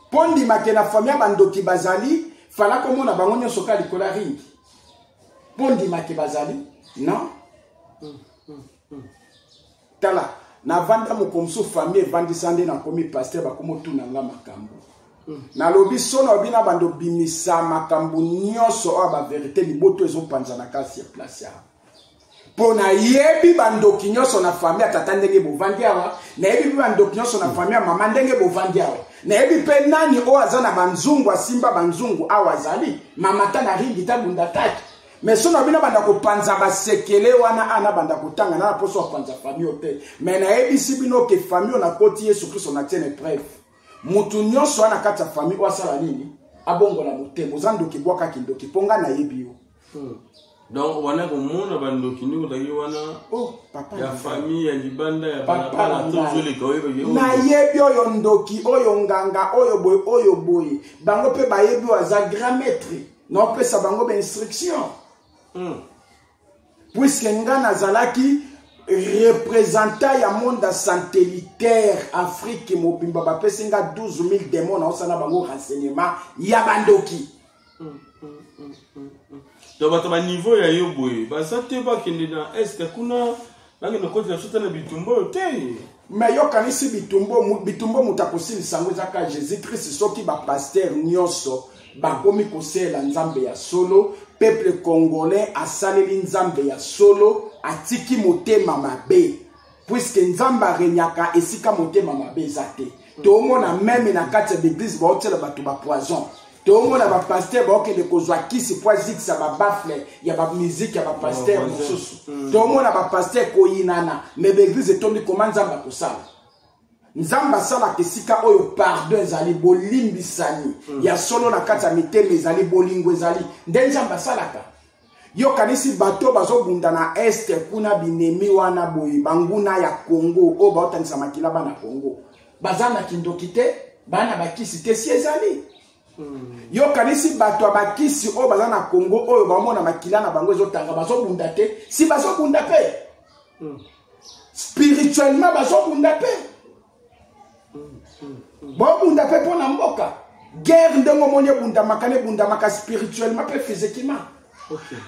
Mpo ndimake na famille ya bandoki bazali, fala komona bango nyonso ka likolo ya ringi mpo ndimake bazali. Non, tala, navanda moko mosusu, famille evandisa nde nakomi pasteur, bakomi otuna nga makambo. Nalobi so na bino, bando bimisa makambo nyonso oyo baverité liboto ezopanza na kasi ya place awa, mpo nayebi bandoki nyonso na famille ya tata ndenge bovandi awa, nayebi mpe bandoki nyonso na famille ya mama ndenge bovandi awa, nayebi mpe nani oyo aza na banzungu, asimba banzungu awa, azali mama ta na ringi ta bunda taki. Mais so na bino banda kopanza basekele wana, ana banda kotanga na poso apanza famille oyo te. Mais nayebisi bino ke famille oyo nakoti, Yesu Kristo natie na épreuve. Motu nyonso wana kati ya famille oyo asala nini? Abongola motema. Oza ndoki, bwakaki ndoki, mpo ngai nayebi yo. Donc wana komona bandoki ndenge ozalaki wana. Oh, papa. Ya famille ya libanda ya Papa. balabala Na to ngai. ozoleka, oyebaki oyo. Nayebi oyo ndoki, oyo nganga, oyo boye, oyo boye. Bango mpe bayebi oyo aza grand maître, naopesa bango bainstruction. Puisque nga nazalaki représentant ya monde ya satellitaire Afrique mobimba, bapesi nga 12 000 démon, naosala bango renseignement ya bandoki. Donc bato baniveau ya yo boye baza te, bakende na Est kuna, bakende kotela biso te na bitumba oyo te. Mais yokanisi bitumbo, bitumbo moto akosilisa yango eza kaka Jésus Christ. Soki bapasteur nyonso bakomi kosalela Nzambe ya solo, peuple congolais asaleli Nzambe ya solo, atiki motema mabe, puisque Nzambe aregnaka esika motema mabe eza te. Toomona même na kati ya baeglise baotiela bato bapoison, toomona bapasteur baokende kozwa kisi po azikisa babaffle ya bamusique ya bapasteur Oh, voisin. mosusu. Toomona bapasteur koyinana, mais baeglise etondi. Koma Nzambe akosala? Nzambe asalaka esika oyo pardon ezali, bolimbisani ya solo na kati ya mitema ezali, bolingo ezali, nde Nzambe asalaka. Yokanisi bato bazobunda na Est kuna, binemi wana boye, banguna ya Congo oyo baotangisa makila bana Congo, baza na kindoki te, baa na bakisi te? Si ezali. Yokanisi bato ya bakisi oyo baza na Congo, oyo baomona makila na bango ezotanga, bazobunda te? Si bazobunda mpe spirituellement, bazobunda mpe, bobunda mpe mpo na mboka. Guerre ndenge omoni ebundamaka na ebundamaka spirituellement mpe physiquement.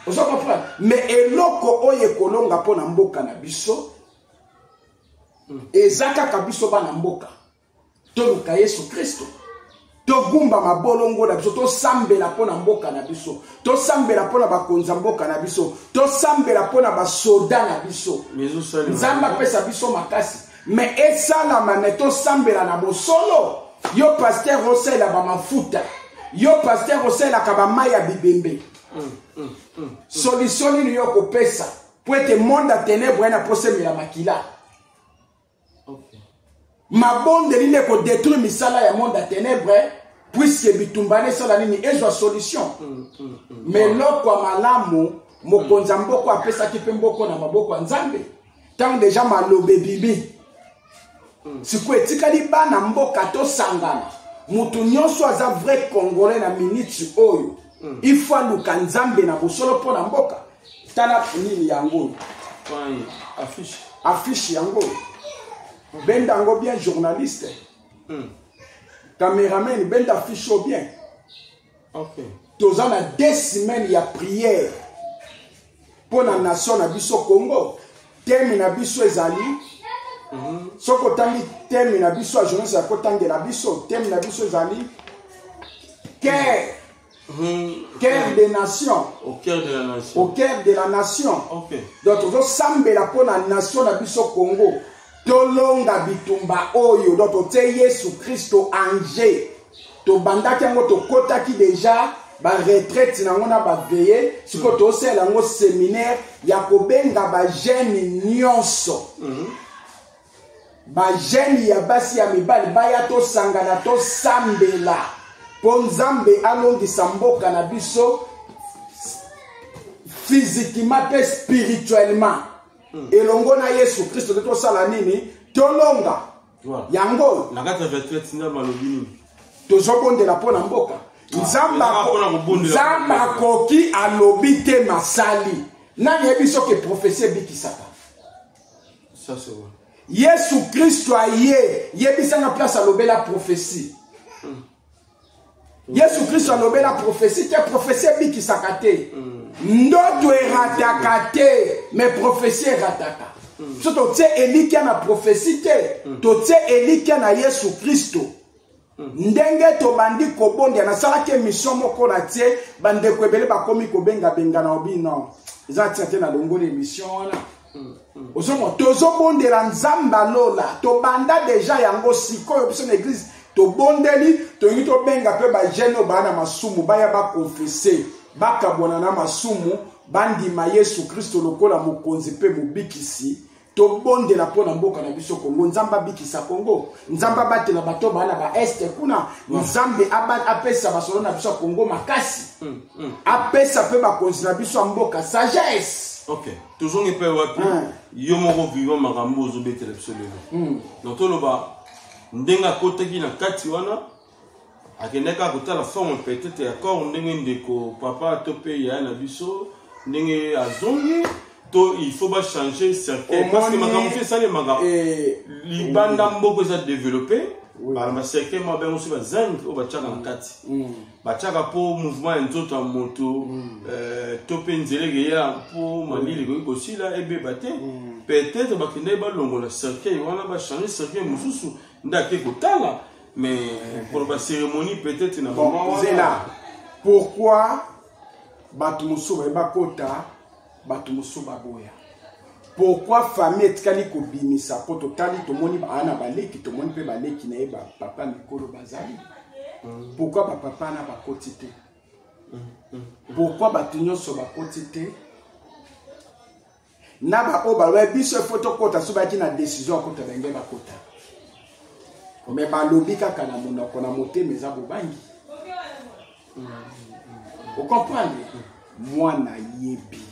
Ozo comprendre? Mais eloko oyo ekolonga mpo na mboka na biso eza kaka biso bana mboka toluka Yesu Kristo, togumba mabolongo na biso, tosambela mpo na mboka na biso, tosambela mpo na bakonzi ya mboka na biso, tosambela mpo na basoda na biso. Mais ezosalema. Nzambe apesa biso makasi, mais esalama, mais tosambela na bosolo. Yo pasteur osalela bamafuta, yo pasteur osalelaka bamai ya bibembe, solution nini yo kopesa po ete monde ya ténèbre na posemela makila? Mabondeli nde kodétruire misala ya monde ya ténèbre, puisque bitumba esala nini? Ezwa solution. Mais eloko ya malamu, mokonzi ya mboka apesaki mpe mboko na maboko ya Nzambe. Ntango déjà maloba ebimi, sikoyo etikali bana mboka tosangana. Motu nyonso aza vrai Congolais na minute oyo, il faut aluka Nzambe na bosolo mpo na mboka. Tala nini yango oyo. Fine. Affiche. Affiche yango oyo, benda yango bien, journaliste, cameraman, benda affiche oyo bien. Toza na 2 semaines ya prière mpo na nation na biso Congo. Thème na biso ezali, soki otangi thème na biso ya journaliste ya kotangela biso, thème na biso ezali cœur, cœur des nations. Au cœur de la nation. Au cœur de la nation. Donc tozosambela mpo na nation na biso Congo, tolonga bitumba oyo. Donc totie Yesu Kristo ange, tobandaki yango, tokɔtaki déjà baretraite nango na baveillée. Sikoyo tosalela yango séminaire ya kobenga bajeune nyonso. Bajeune ya basi ya mibali baya, tosangana, tosambela mpo Nzambe alongisa mboka na biso physiquement mpe spirituellement. Elongo na Yesu Kristo nde tosala nini? Tolonga. Yango na kati ya retraite, Nzambe alobi nini? Tozobondela mpo na mboka. Nzambe akoki, alobi te, masali nani yebi soki prophétie ebikisaka. Ça, c'est vrai. Yesu Kristo aye, yebisanga place alobela prophétie. Yesu Kristo alobela prophétie te. Prophétie ebikisaka te. Ndoto erataka te, mais prophétie erataka. So totie elikya na prophétie te, totie elikya na Yesu Kristo. Ndenge tobandi kobondela, nasalaki émission moko na tie, bandeko ebele bakomi kobengabenga na obi. Non, eza tia te, nalongoli émission wana. Ozomona, tozobondela Nzambe alola. Tobanda déjà yango sikoyo. Biso na église tobondeli, tolingi tobenga mpe bajeune oyo baa na masumu, baya baconfesser, bakabwana na masumu, bandima Yesu Kristo lokola mokonzi mpe mobikisi. Tobondela mpo na mboka na biso Kongo. Nzambe abikisa Kongo, Nzambe abatela bato baa na baeste kuna, Nzambe apesa basolo na biso ya Kongo makasi, apesa mpe bakonzi na biso ya mboka sagesse. Ok, tozongi mpe wapi? Yo moko vivant, makambo ozobetela biso lelo, donc toloba ndenge akotaki na kati wana, akendaki kaka kotala forme peut-être ya corps, ndenge ndeko papa to mpe yaya na biso, ndenge azongi to il faut bachanger cercueil, parce que makambo mosusu esalemaka libanda mboka eza développé, bacercueil moko bengo so bazinc oyo batiaka na kati, batiaka mpo mouvement ya nzoto ya moto to mpe nzela ekeya mpo malili ekoki kosila, ebeba te. Peut-être bakendaki balongola cercueil wana, bachanger cercueil mosusu, nde ake kotala. Mais koloba cérémonie peut-être na mama wana. Zela, pourquoi bato mosusu baye bakota, bato mosusu baboya? Pourquoi famille etikali kobimisa? Mpo totali, tomoni aa na baleki, tomoni mpe baleki na ye, bapapa mikolo bazali. Pourquoi bapapa na bakoti te? Pourquoi bato nyonso bakoti te? Na baoyo balobi biso efo tokota, so bayaki na décision ya kota, benge bakota, mais balobi kaka na monoko, na motema eza bobangi. Ocomprendre? Mwana yebi,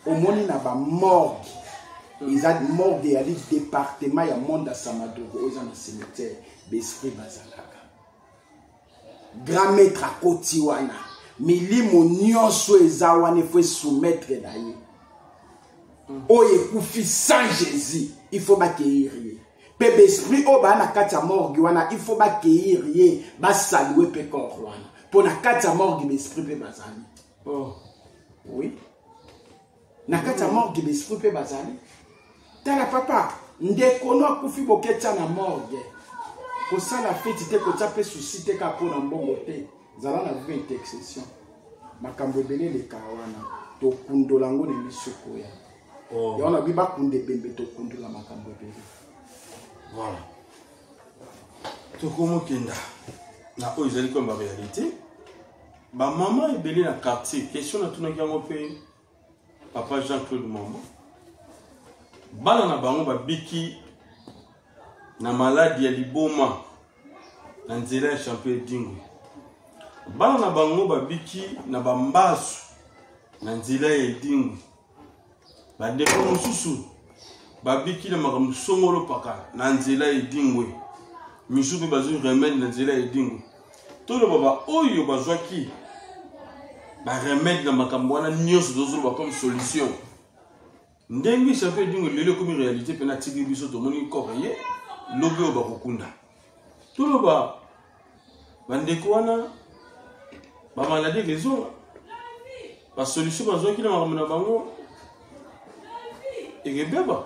omoni na bamorgue, eza morgue, eyali département ya monde ya Samadogo oyo eza na cimetière, baesprit bazalaka. Grand maître akoti wana, milimo nyonso eza wana efo esoumettre na ye. Oyo ekufi sans Jésus, il faut baaccueillir ye mpe baesprit oyo baa na kati ya morgue wana, il faut baaccueillir ye, basaluer mpe corps wana, mpo na kati ya morgue baesprit mpe bazali. Oui, na kati ya morgue baesprit mpe bazali. Tala papa, ndeko no akufi, boketia na morgue, kosala feti te, kotia mpe susi te, kaka mpo na mbongo te. Zala na vraie intercession. Makambo ebele eleka wana, tokundola yango na misoko ya yango na bi bakunda ebembe, tokundola makambo ebele. Voilà, tokomokenda na oyo ezali comme baréalité. Bamama ebele na quartier, question natunaki yango mpe papa Jean Claude Mama, bana na bango babiki na maladi ya liboma na nzela ya champion Edingwe, bana na bango babiki na bambasu na nzela ya Edingwe, bandeko mosusu babiki na makambo songolo paka na nzela ya Edingwe, misusu mpe bazwi remède na nzela ya Edingwe. Toloba baoyo bazwaki baremède na makambo wana nyonso tozoloba comme solution, ndenge champion Edingwe lelo ekomi réalité mpe natiki biso, tomoni corps ye lobi oyo bakokunda. Toloba bandeko wana, bamaladi ekezonga, basolution bazwaki na makambo na bango ekebeba.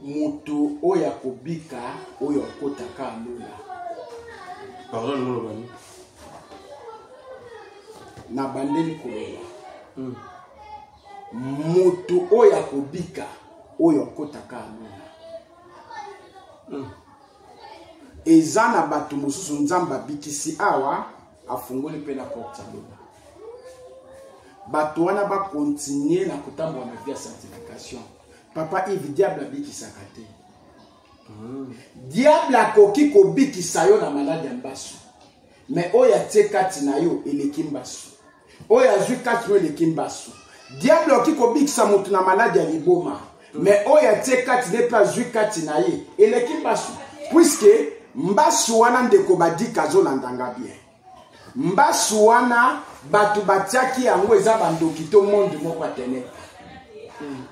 Moto oyo akobika, oyo akotaka alola. Pardon, ngolobani. Na bandeli koloba, moto oyo akobika, oyo akotaka alola. Eza na bato mosusu Nzambe abikisi awa, afungoli mpe na porte ya lola. Bato wana bakontinue na kotambola na vie ya sanctification. Papa Yves, diable abikisaka te. Diable akoki kobikisa yo na maladi ya mbasu, mais oyo atie kati na yo eleki mbasu, oyo azwi kati no eleki mbasu. Diable akoki kobikisa moto na maladi ya liboma, mais oyo atie kati ne mpe azwi kati na ye eleki mbasu, puisque mbasu wana, ndeko Badika azolandanga bien, mbasu wana bato batiaki yango eza bandoki to monde moko ya ténèbre.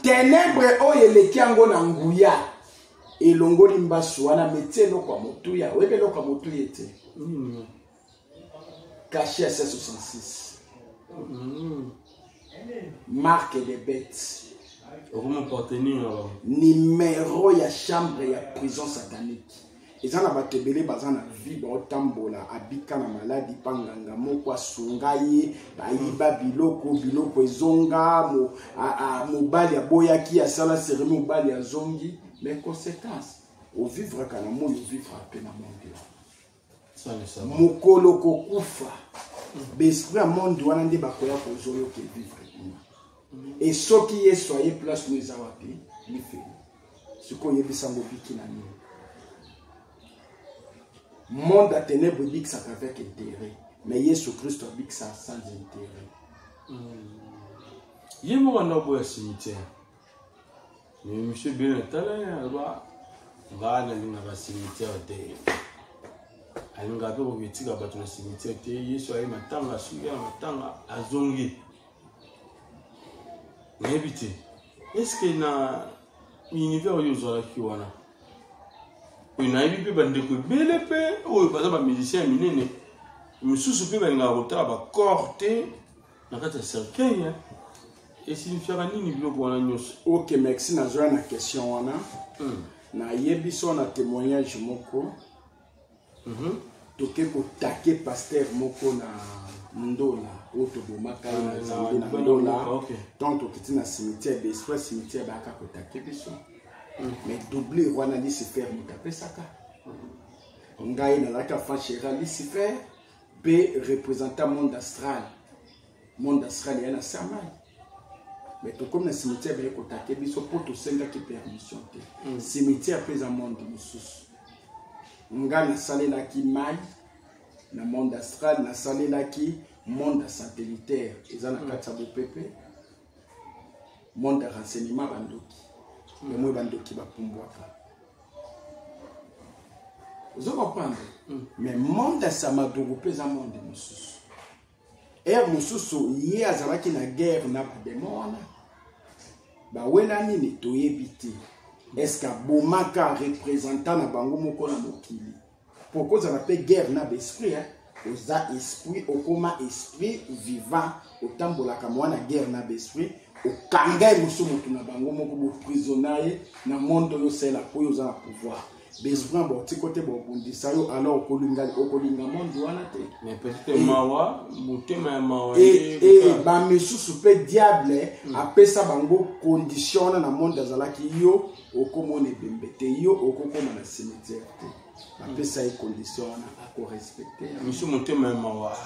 Ténèbre oyo eleki yango na nguya elongoli mbasu wana, metie eloko ya motuya. Oyebi eloko ya motuya ete cachet ya 766, marque de bête, numéro ya chambre ya prison satanique. Eza na bato ebele baza na vie, baotambola, abika na maladi mpa nganga moko asunga ye, bayiba biloko, biloko ezonga, mobali aboyaki, asala cérémonie, mobali azongi. Mais conséquence, ovivraka na moi, ovivre mpe na monde. Mokolo kokufa, baesprit ya monde wana nde bakoya kozwa yo ke vivre kuna. E soki Yesu aye, place no eza wapi? Lifelo. Sikoyo oyebisango obiki na nini? Monde ya ténèbre ebikisaka avec intérêt, mais Yesu Kristo abikisaka sans intérêt. Ye moko anda oboya cimetière. Monsieur ebele natala ye, aloba: "Nga nalingaka cimetière te." Alingaka mpe koki etika bato na cimetière te. Yesu aye matanga, asuki na matanga, azongi. Nayebi te, est-ce na univers oyo ozalaki wana, oyo nayebi mpe bandeko ebele mpe oyo baza bamusicien ya minene misusu mpe balingaka kotala bacorps te na kati ya cercueil, esignifiaka nini biloko wana nyonso? Ok, merci. Nazwa na question wana. Nayebi so na témoignage moko. Toke kotake pasteur moko na Ndola oyo tobomaka ye na Nzambe na Ndola. Tant tokiti na cimetière, baesprit cimetière bayaka kotake biso. Mais doublure wana, Lucifer moto apesaka ngai. Nazalaki enfant chéri Lucifer mpe représentant monde astral. Monde astral eya na samai. Mais tokomi na cimetière, baye kotake biso mpo tosengaki permission te. Cimetière mpe eza monde mosusu. Ngai nasalelaki mai na monde astral, nasalelaki monde ya satellitaire, eza na kati ya bopepe, monde ya renseignement, bandoki yamoi, bandoki bapumbwaka, ozo comprendre? Mais monde ya Samadugu mpe eza monde mosusu. Ere mosusu ye azalaki na guerre na badémon wana, bawela nini toyebi te. Est-ce abomaka représentant na bango moko na mokili? Po kozala mpe guerre na baesprit, oza esprit, okóma esprit vivant, otambolaka mwana, guerre na baesprit, okanga ye mosu, motu na bango moko, boprisonna ye na monde oyo osala po oyo oza na pouvoir. Baesprit baotiko te, babundisa yo. Alors okolinga monde wana te. Mais peut-être mawa, motema ya mawa. Bamisusu mpe diable apesa bango condition wana na monde azalaki: yo okomona ebembe te, yo okokoma na cimetière te. Bapesa ye condition wana, akorespecte. Misu motema ya mawa,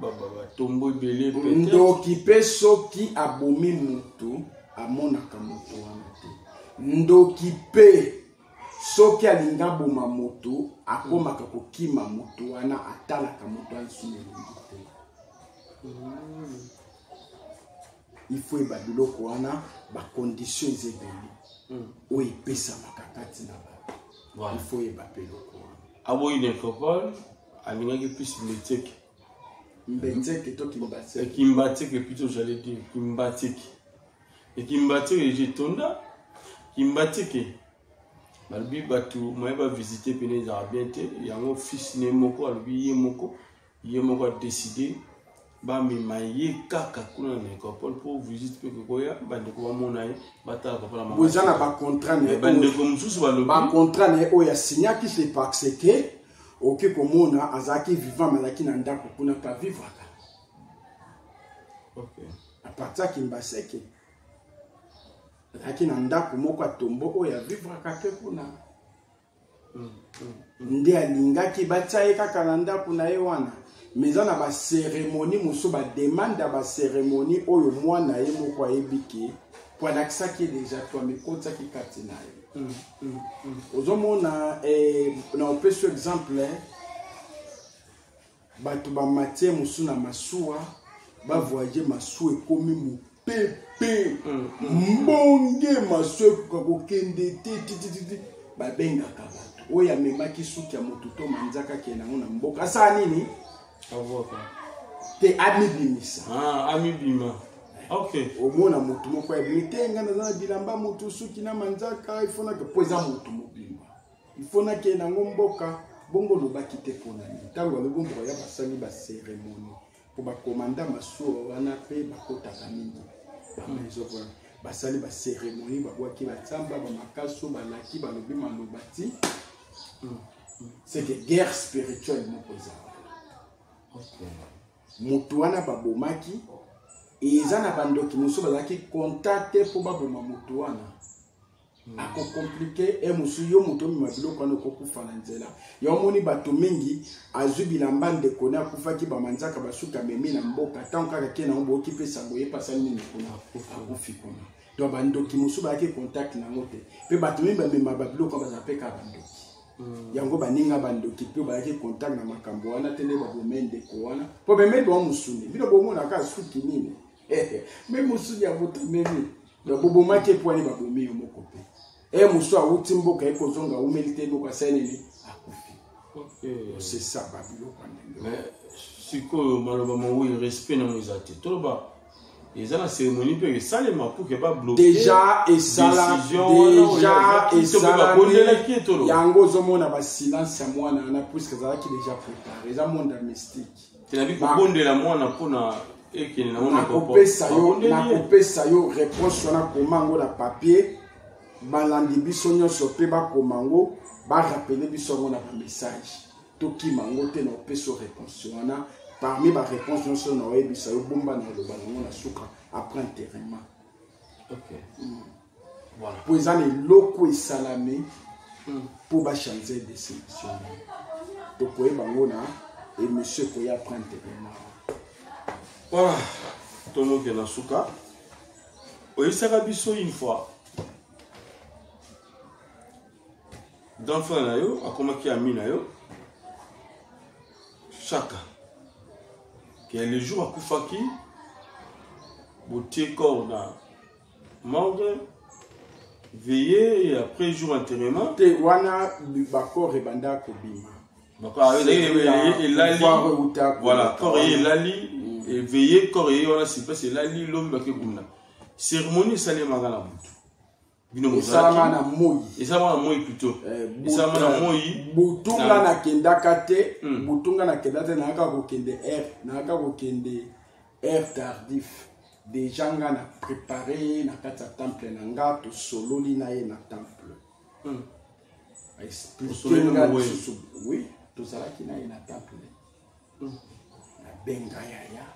batombo ebele. Ndoki mpe soki abomi motu, amonaka moto wana te. Ndoki mpe soki alingi aboma moto, akomaka kokima moto wana, atalaka moto wana lisusu elongi te. Il faut yeba biloko wana, bacondition eza ebele oyo epesamaka kati na bato. Il faut yeba mpe eloko wana. Aboyi nécropole, alingaki plus Mbetseke. Mbetseke to Kimbatseke? Kimbatseke plutôt, j'allais dire Kimbatseke. Kimbatseke etonda Kimbatseke, balobi bato moye bavisite pene ezalaka bien te. Yango fils ne moko alobi ye moko adécide bamema ye kaka kuna na nécropole mpo visite mpe kokoya, bandeko bamona ye, batala papa na mama. Eza na bacontrat na ye. Bandeko mosusu balobi Bacontrat na ye oyo asignaki, c'est parce que okoki komona azalaki vivant, mais azalaki na ndako kuna mpe avivraka. À partir ya Kimbaseke, azalaki na ndako moko ya tombo oyo avivraka mpe kuna. Nde alingaki batia ye kaka na ndako na ye wana. Mais eza na bacérémonie mosusu, bademande ya bacérémonie oyo mwana ye moko ayebi ke Po alakisaki ye deja to amikotisaki kati na ye. Ozomona eh, na opesi exemple eh, bato bamatie mosusu na masuwa, bavoyage, masuwa ekomi mopepe, mbonge, masuwa ekoka kokende te titititi. Babengaka bato oyo amemaki suki ya moto to manzaka akende yango na mboka, asala nini? Te, amibimisa. Ah, amibima, ok. Omona motu moko ayebimi te, ngai naza na bilamba motu, suki na manzaka, ifo nake, mpo eza motu mobimba, ifo nakende yango mboka. Bongo olobaki te mpona nini? Ntango alobi mboka ya basali bacérémonie, mpo bakomanda masuwa wana mpe bakotaka mingi bamaison wana, basali bacérémonie, babwaki batsamba, bamakaso, balaki, balobi maloba ti c'est que guerre spirituelle moko eza wana. Motu wana babomaki, eza na bandoki mosusu bazalaki konta te mpo baboma motu wana. Akocompliquer e mosusu, yo moto omema biloko wana, okokufa na nzela. Ya omoni bato mingi azwi bilamba ndeko ne akufaki, bamanzaka, basuki, amemi na mboka. Ntango kaka ke nango, boyoki mpe sango, ye mpe asali nini kuna? Akufi kuna. Donc bandoki mosusu bayaki contact nango te, mpe bato mingi bamema babiloko bazala mpe kaka bandoki. Yango baninga bandoki mpe bayaki contact na makambo wana te, nde babome ndeko wana, mpo bemeli bango mosuni. Bino bomonaka suki nini me mosuni ya moto amemi. Donc bobomaki epo wani, babomi yo moko mpe e mosu awuti mboka, ekozonga, awumeli te, moko asali nini? Akufi. C'est ça, babiloko ya ndenge. Mais sikoyo maloba mowei, respect nango eza te. Toloba eza na cérémonie mpe esalema pour que babloquer Déjà esala. Décision wana oyo Déjà ezalaki, to mpe babondelaki ye, toloba. Yango ozomona basilence ya mwana wana, puisque ezalaki déjà préparé. Eza monde ya mystique. Tenabi kobondela mwana mpona ekende nango na Nakopesa yo babondeli ye. Nakopesa yo réponse wana. Koma yango na papier, balandi biso nyonso mpe bakoma yango, barappeler biso yango na bamessage. Tokima yango te. Na opesa yo réponse wana parmi baréponse nyonso na oyebisa yo. Bomba na oloba nango na suka, après enterrement. Ok, voilà. Mpo eza na eloko esalami mpo bachanger destination, tokoyeba yango na émission ekoya après enterrement. Voilà, tomoke na suka. Oyebisaka biso une fois, grand frère na yo akomaki ami na yo Chaka, ke le jour akufaki, botie corps na morgue, veillé, et après jour enterrement. Te, wana bacorps ebanda kobima. Elali, voilà, corps ye elali, éveillé, corps ye wana sur place elali. Lobi bake kuna, cérémonie esalemaka na butu, bino Esalama na moi. Esalama na moi plutôt, esalama na moi. Butu nga nakendaka te. Butu nga nakenda te, nayaka kokende heure, nayaka kokende heure tardif. Déjà nga na préparé ye na kati ya temple na nga, tosololi na ye na temple. Expliquer nga lisusu. Oui, tozalaki na ye na temple. Nabenga yaya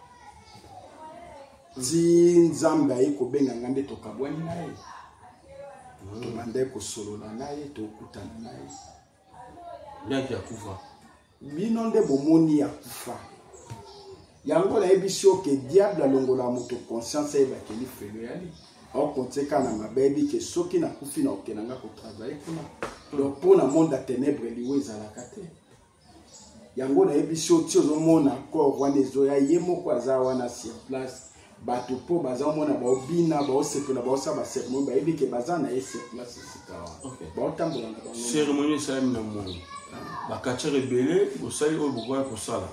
ti Nzambe aye kobenga nga, nde tokabwani na ye. Tobandaki kosolola na ye, tokutana na ye. Ndaki akufa. Bino nde bomoni akufa. Yango nayebisi yo ke diable alongola moto conscience, ayebaki lifelo yali aokontie kaka na mabe. Ayebi ke soki nakufi, na okende nga kotravailler kuna. Donc mpo na monde ya ténèbre, liwa ezalaka te. Yango nayebisi yo, ti ozomona corps wana ezoya, ye moko aza wana sur place. Bato mpo bazomona, baobina, baosepela, baosala bacérémonie, bayebi ke baza na ye sur place esika wana, baotambola na bango. Cérémonie esalami na moi, bacatcheurs ebele, bosali oyo bokoya kosala.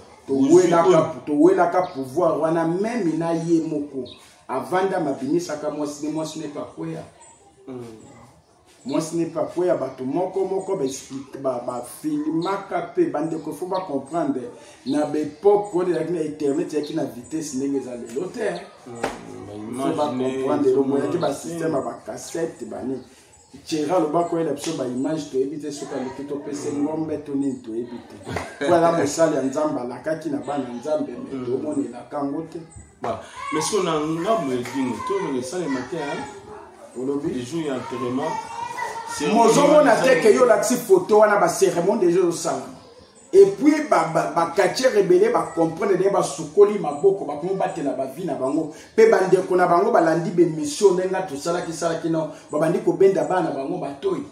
Towelaka pouvoir wana même na ye moko avanda, mabimisaka mwasi ne, mwasi ne mpe akweya, mwasi ne mpe akweya. Bato moko moko bafilmaka mpe bandeko fo bacomprendre, na baépoque oyo ezalaki na internet, ezalaki na vitesse ndenge eza lelo te. Fo bacomprendre, elongo ezalaki basystème ya bacassette banini. Thierry alobaka oyela biso baimage, toyebi te soki aluki topesa ngombe to nini, toyebi te, po aza mosali ya Nzambe, alakaki na bana Nzambe, me tomonelaka yango te. Mais soki na ngambo edingo, tolonga esalema te. Olobi? Le jour ya enterrement. Mozomona te ke yo olakisi foto wana, bacérémonie déjà ezosalama. Et puis bacatcheurs ebele bacomprendre ndenge basukoli maboko, bakomi batela bavie na bango mpe bandeko na bango. Balandi baémission ndenge tosalaki salaki nao, babandi kobenda bana na bango batoi.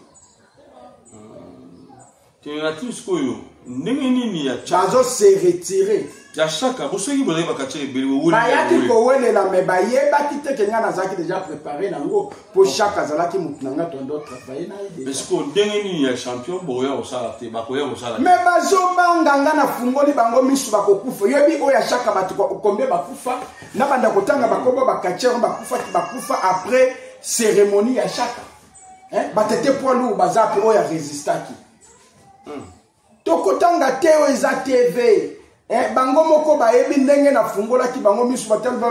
Tenati sikoyo ndenge nini ya bazo se retirer? Ya Chaka, bosoki bozali bacatcheurs ebele. Bayaki kowelela, me bayebaki te ke ngai nazalaki déjà préparé nango, mpo Chaka azalaki motu na ngai, tondo travaille na ye. Sikoyo ndenge nini ya champion bokoya kosala te, bakoya kosala? Me bazobanga nga nafungoli bango miso, bakokufa. Yoyebi oyo ya Chaka, bato combien bakufa? Na banda kotanga bakombo bacatcheurs bakufaki, bakufa après cérémonie ya Chaka. Batete poids lourd baza mpe oyo arésistaki. Tokotanga te, oyo eza TV. Bango moko bayebi ndenge nafungolaki bango miso. Batali ba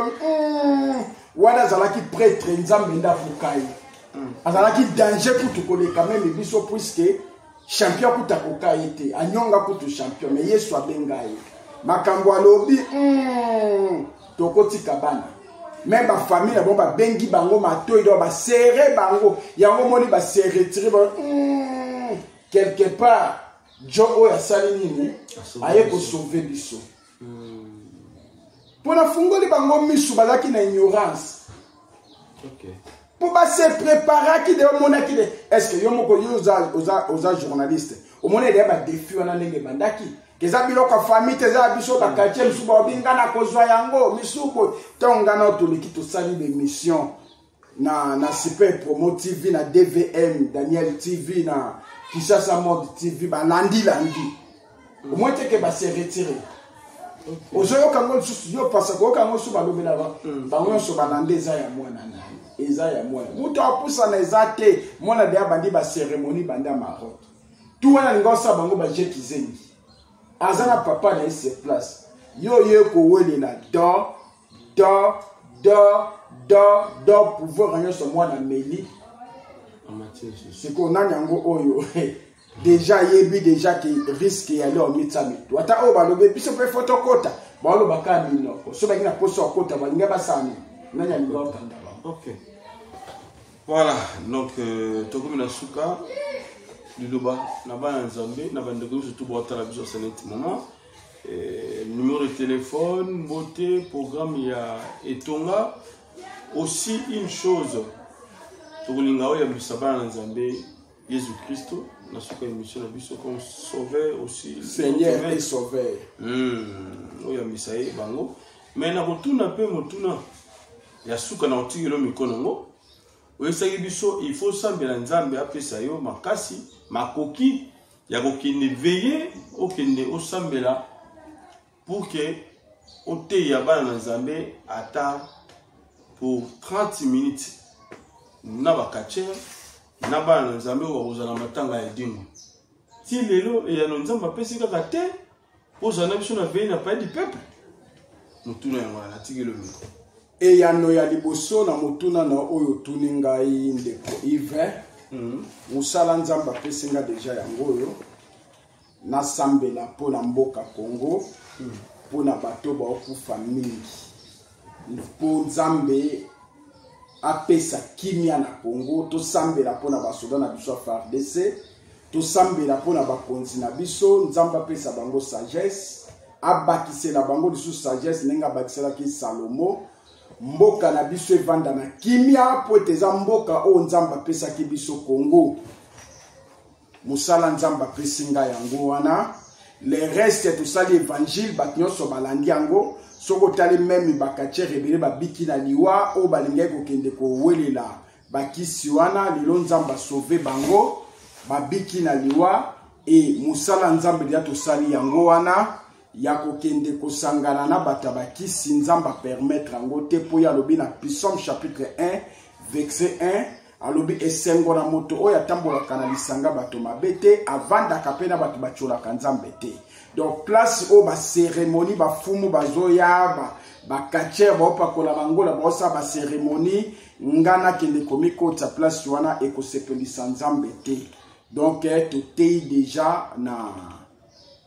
wana azalaki prêtre, Nzambe nde afuka ye. Azalaki danger kutu koleka même biso, puisque champion kutu akoka ye te, anyonga kutu champion, mais Yesu abenga ye. Makambo alobi, tokotika bana me bafamille na bango, babengi bango matoi, donc baserrer bango yango. Moni base retirer bango quelque part. Jo oyo asali nini? Aye kosauver biso mpo nafungoli bango misu, bazalaki na ignorance mpo base préparaki de. Omonaki de, est ce que yo moko, yo oza journaliste, omoni deya badéfis wana ndenge ebandaki? Eza biloko ya famille te, eza ya biso bacatcheurs. Misusu baobi nga na kozwa yango misu boye. Ntango nga na toleki, tosali baémission na Super Promo TV, na DVM Daniel TV, na Kinshasa Mode TV, balandilandi. Omoi te ke base retirer, ozoyoka yango lisusu, yo pasa koyoka yango lisusu, balobelaka bango nyonso, balanda. Eza ya mwana na ye, eza ya mwana, moto apusana eza te. Mwana deya bandi bacérémonie, banda Maroc tu wana, alinga osala bango baje kizengi. Aza na papa na ye sur place. Yo ye kowelela do do do do do pouvoir nyonso mwana meli. Sikoyo nani yango oyo déjà ayebi déjà ke risque yali omitsa mitu? Ata oyo balobi biso mpe fo tokota, baoloba kaka minoko. So bangi na poso akota, balingi basala nini? Nani alingi okanda bango? Ok, voilà. Donc tokomi na suka. Liloba na bana Nzambe, na bandeko nyonso tu baotala biso saneti moment, numéro de téléphone, mbote, programme ya etonga. Aussi une chose, tokolinga oyambisa bana na Nzambe Yesu Kristo na suka émission na biso comme sauveur aussi. Seigneur et sauveur. Oyambisa ye bango. Mais na kotuna mpe motuna ya suka, na kotikela mikono yango. Oyebisaki biso il faut osambela Nzambe apesa yo makasi, makoki ya kokende veillée, okende osambela pour que oteya bana na Nzambe ata pour 30 minutes na bacatcheurs, na bana na Nzambe oyo bakozala matanga ya Edingwe. Ti lelo eyano Nzambe apesi kaka te ozala na biso na veillée na Palais du Peuple? Motuna yango wana, natikeli micro. Eyano ya liboso na motuna na oyo otuni ngai, ndeko Ive, mosala Nzambe apesi nga déjà yango oyo: nasambela mpo na mboka Congo, mpo na bato baokufa mingi, mpo Nzambe apesa kimia na Congo. Tosambela mpo na basoda na biso ya FARDC, tosambela mpo na bakonzi na biso, Nzambe apesa bango sagesse, abakisela bango lisusu sagesse ndenge abakiselaki Salomo. Mboka na biso evanda na kimia, mpo ete eza mboka oyo Nzambe apesaki biso, Congo. Mosala Nzambe apesi ngai yango wana. Le reste, tosali évangile, bato nyonso balandi yango. Soki otali même bacatcheurs ebele babiki na liwa oyo balingaki kokende kowelela bakisi wana, lelo Nzambe asauver bango, babiki na liwa. E mosala Nzambe deya tosali yango wana ya kokende kosangana na bato ya bakisi, Nzambe apermettre yango te, mpo ye alobi na Psaume chapitre 1 verset 1, alobi: "Esengo na moto oyo atambolaka na lisanga bato mabe te, avandaka mpe na bato batiolaka Nzambe te." Donc place oyo bacérémonie, bafumu bazoya, bacatcheurs baopakola bangola, baosala bacérémonie, nga nakende komikotisa place wana, ekosepelisa Nzambe te. Donc toteyi déjà na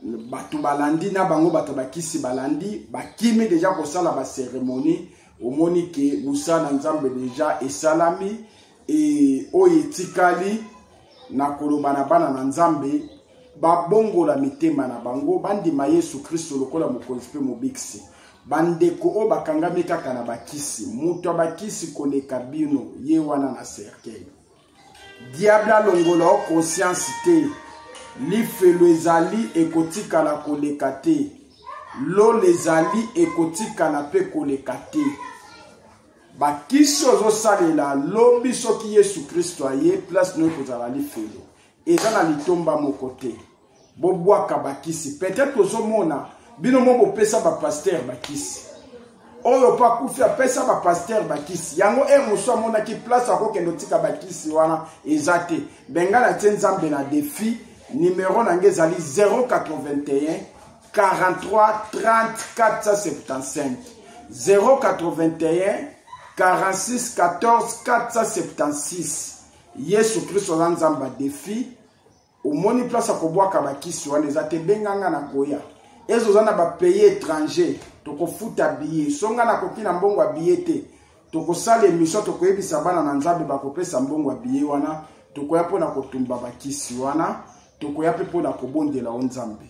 bato balandi na bango, bato bakisi balandi, bakimi déjà kosala bacérémonie. Omoni ke mosala na Nzambe déjà esalami. E oyo etikali na koloba na bana na Nzambe, Babongola mitema na bango, bandima Yesu Kristo lokola Mokonzi mpe Mobikisi. Bandeko oyo bakangami kaka na bakisi, moto ya bakisi koleka bino ye wana na cercueil. Diable alongola yo conscience te. Lifelo ezali ekotikala koleka te. Lola ezali ekotikala mpe koleka te. Bakisi ozosalela lobi soki Yesu Kristo aye, place no ekozala lifelo. Eza na litomba moko te. Bobwaka bakisi. Peut-être ozomona bino mo bopesa ba pasteur bakisi. Oyo pa kufi apesa ba pasteur bakisi. Yango heure mosusu amonaki place akokende otika bakisi wana eza te. Benga na tie Nzambe na défi. Numéro na nge ezali 081 43 30 475 081 46 14 476. Yesu Kristo aza Nzambe ya défi. Omoni place ya kobwaka bakisi wana eza te, benga nga na koya. Ezo oza na ba pays étranger, tokofuta billet. So nga nakoki na mbongo ya billet te, tokosala émission, tokoyebisa bana na Nzambe bakopesa mbongo ya billet wana, tokoya mpona kotumba bakisi wana, tokoya mpe mpona kobondela o Nzambe.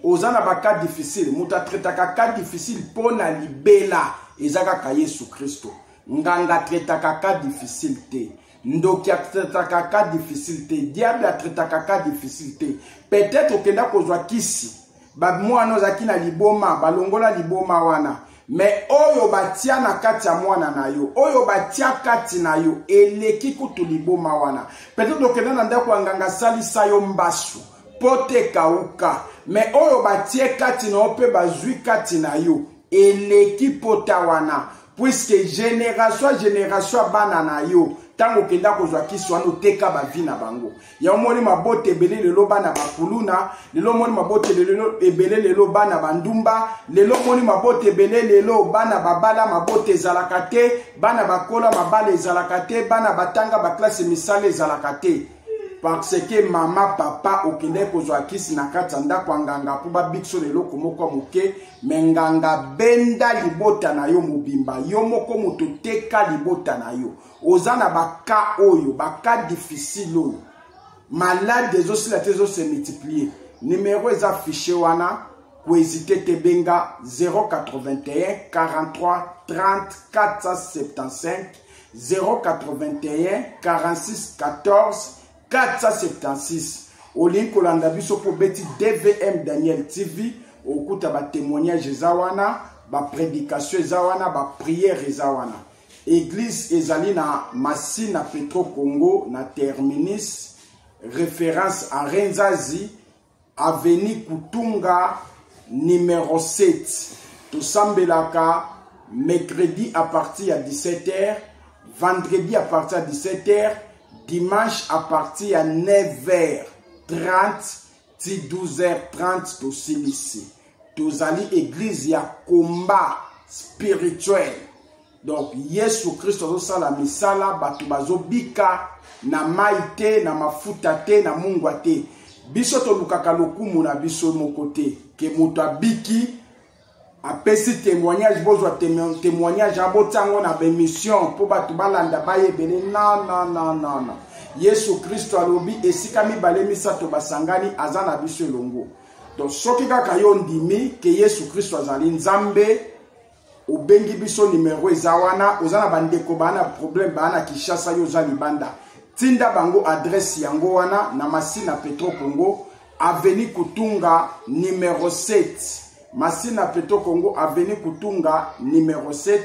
Oza na ba cas difficile, moto atraitaka cas difficile mpo na libela eza kaka Yesu Kristo. Nganga atraitaka cas difficile te, ndoki atraitaka cas difficile te, diable atraitaka cas difficile te. Peut-être okenda kozwa kisi, ba mwana ozalaki na liboma, balongola liboma wana, mais oyo batia na kati ya mwana na yo, oyo batia kati na yo eleki kutu liboma wana. Peut-être okenda na ndako ya nganga asalisa yo mbasu po te kauka, mais oyo batie kati na yo mpe bazwi kati na yo eleki pota wana, puisque génération ya génération ya bana na yo ntango okenda kozwa kisi wana oteka bavi na bango. Ya omoni mabota ebele lelo bana bakuluna, lelo omoni mabota ebele lelo bana bandumba, lelo omoni mabota ebele lelo bana babala mabota ezalaka te, bana bakola mabala ezalaka te, bana batanga baklase misala ezalaka te. Parce que mama papa okendaki kozwa kisi na kati ya ndako ya nganga mpo babikisa na eloko moko ya moke, me nganga benda libota na yo mobimba, yo moko moto teka libota na yo. Oza na baka oyo, baka difficile oyo, malade ezosila te, ezose multiplier. Numero eza affiché wana, kohésite te, benga 081 43 30 475 081 46 14 476. Olingi kolanda biso mpo obeti DVM Daniel TV, okuta ba témoignage eza wana, ba prédication eza wana, ba prière eza wana. Église ezali na Masina Petro Congo na terminus référence à Renzazi, avenue Kutunga numéro 7. Tosambelaka mercredi à partir ya 17h, vendredi à partir ya 17h, dimanche à partir ya 9h30 ti 12h30 tosilisi. Tozali église ya combat spirituel. Donc Yesu Kristo azosala misala, bato bazobika na mai te, na mafuta te, na mungwa te. Biso tolukaka lokumu na biso moko te, ke moto abiki apesi témoignage, bozwa témoignage abotia yango na bémission mpo bato balanda bayebele. Non, non, non, non, non. Yesu Kristo alobi esika mibale misato basangani aza na biso elongo. Donc soki kaka yo ndimi ke Yesu Kristo azali Nzambe, obengi biso numero eza wana, oza na bandeko baa na problème baa na Kinshasa, yo oza libanda, tinda bango adresse yango wana na Masina Petro Congo, avenue Kutunga numéro 7. Masina Petro Congo, avenue Kutunga numéro 7.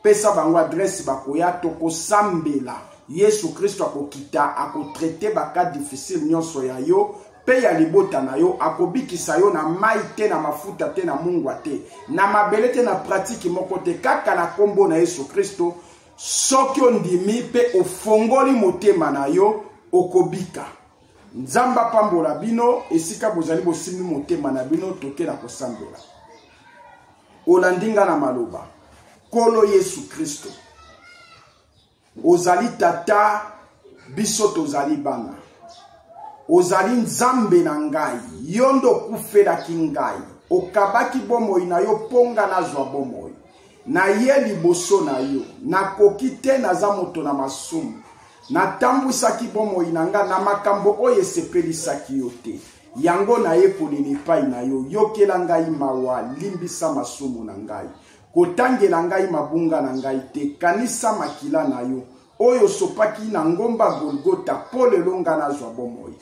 Pesa bango adresse, bakoya, tokosambela. Yesu Kristo akokita, akotraite baka difficile nyonso ya yo pe ya libota na yo, akobikisa yo na mai te, na mafuta te, na mungwa te, na mabele te, na pratique moko te, kaka na kombo na Yesu Kristo. Soki ondimi pe ofongoli motema na yo, okobika. Nzambe apambola bino esika bozali, bosimbi motema na bino, toke na kosambela. Olandi nga na maloba, Nkolo Yesu Kristo, ozali tata, biso tozali bana. Ozali Nzambe na ngai, yo nde okufelaki ngai, okabaki bomoi na yo mpo nga nazwa bomoi. Na ye liboso na yo, nakoki te, naza moto na masumu. Natambwisaki bomoi na nga na makambo oyo esepelisaki yo te. Yango naye kolela epai na yo, yokela ngai mawa, limbisa masumu na ngai. Kotangela ngai mabunga na ngai te, kanisa makila na yo oyo osopaki na ngomba Golgota mpo lelo nga nazwa bomoi.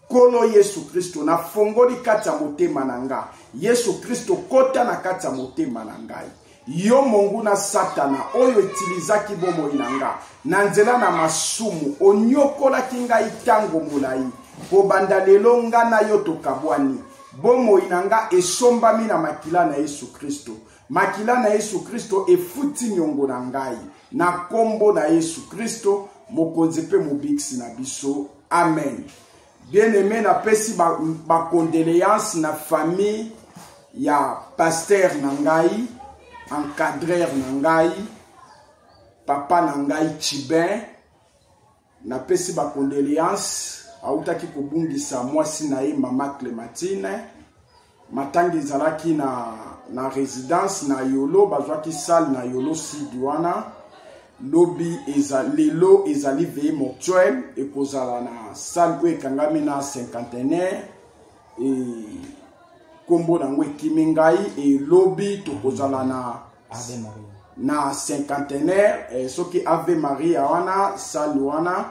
Nkolo Yesu Kristo, nafongoli kati ya motema na nga. Yesu Kristo, kota na kati ya motema na ngai. Yo monguna Satana oyo etilizaki bomoi na nga na nzela na masumu, onyokolaki ngai ntango molai. Kobanda lelo nga na yo tokabwani. Bomoi na nga esombami na makila na Yesu Kristo. Makila na Yesu Kristo efuti nyongo na ngai. Na kombo na Yesu Kristo, Mokonzi mpe Mobikisi na biso. Amen. Bien-aimé, napesi ba, ba condoléances na famille ya pasteur na ngai, encadreur na ngai, papa na ngai Chibin. Napesi ba condoléances, autaki kobungisa mwasi na ye mama Clémentine. Matanga ezalaki na, na résidence na Yolo, bazwaki salle na Yolo Sud wana. Lobi eza, lelo ezali veillée mortuaire, ekozala na salle oyo ekangami na cinquantenaire e kombo na yango ekimi ngai. E lobi tokozala na Ave Maria na cinquantenaire eh, soki Ave Maria wana salle wana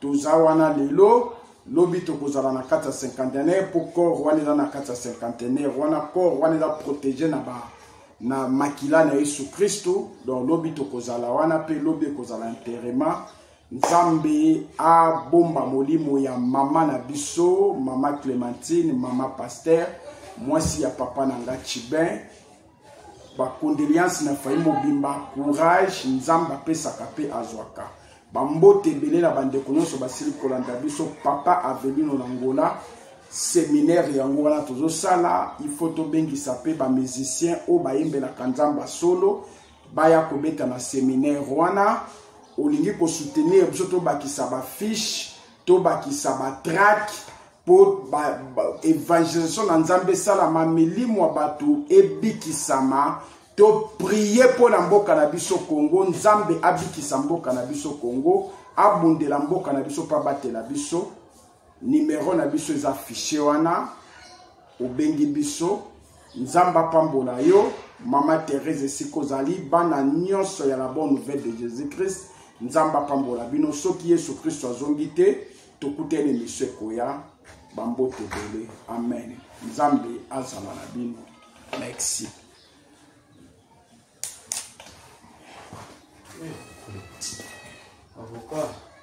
toza wana lelo. Lobi tokozala na kati ya cinquantenaire mpo corps wana eza na kati ya cinquantenaire wana, corps wana eza protégé na ba na makila na Yesu Kristo. Donc lobi tokozala wana mpe lobi ekozala enterrement. Nzambe abomba molimo ya mama na biso, mama Clémentine, mama pasteur, mwasi ya papa na nga Chibin. Ba condoléances na famille mobimba, courage, Nzambe apesaka pe azwaka. Bambote ebele na bandeko nyonso basili kolanda biso. Papa Avelino na Angola, séminaire yango wana tozosala, il faut tobengisa pe ba musiciens oyo bayembelaka Nzambe solo baya kobeta na séminaire wana. Olingi kosoutenir biso, tobakisa ba fiche, tobakisa ba track po ba, ba, evangelisation na Nzambe esalama, milimo ya bato ebikisama. To prier mpo na mboka na biso Congo, Nzambe abikisa mboka na biso Congo, abundela mboka na biso mpe abatela biso. Numero na biso eza fiche wana, obengi biso. Nzambe apambola yo mama Thérèse esika ozali, bana nyonso ya la bonne nouvelle de Jésus-Christ, Nzambe apambola bino. Soki Yesu Kristo azongi te, tokutani émission ekoya. Bambote ebele, amen. Nzambe azala na bino. Merci. Avocat.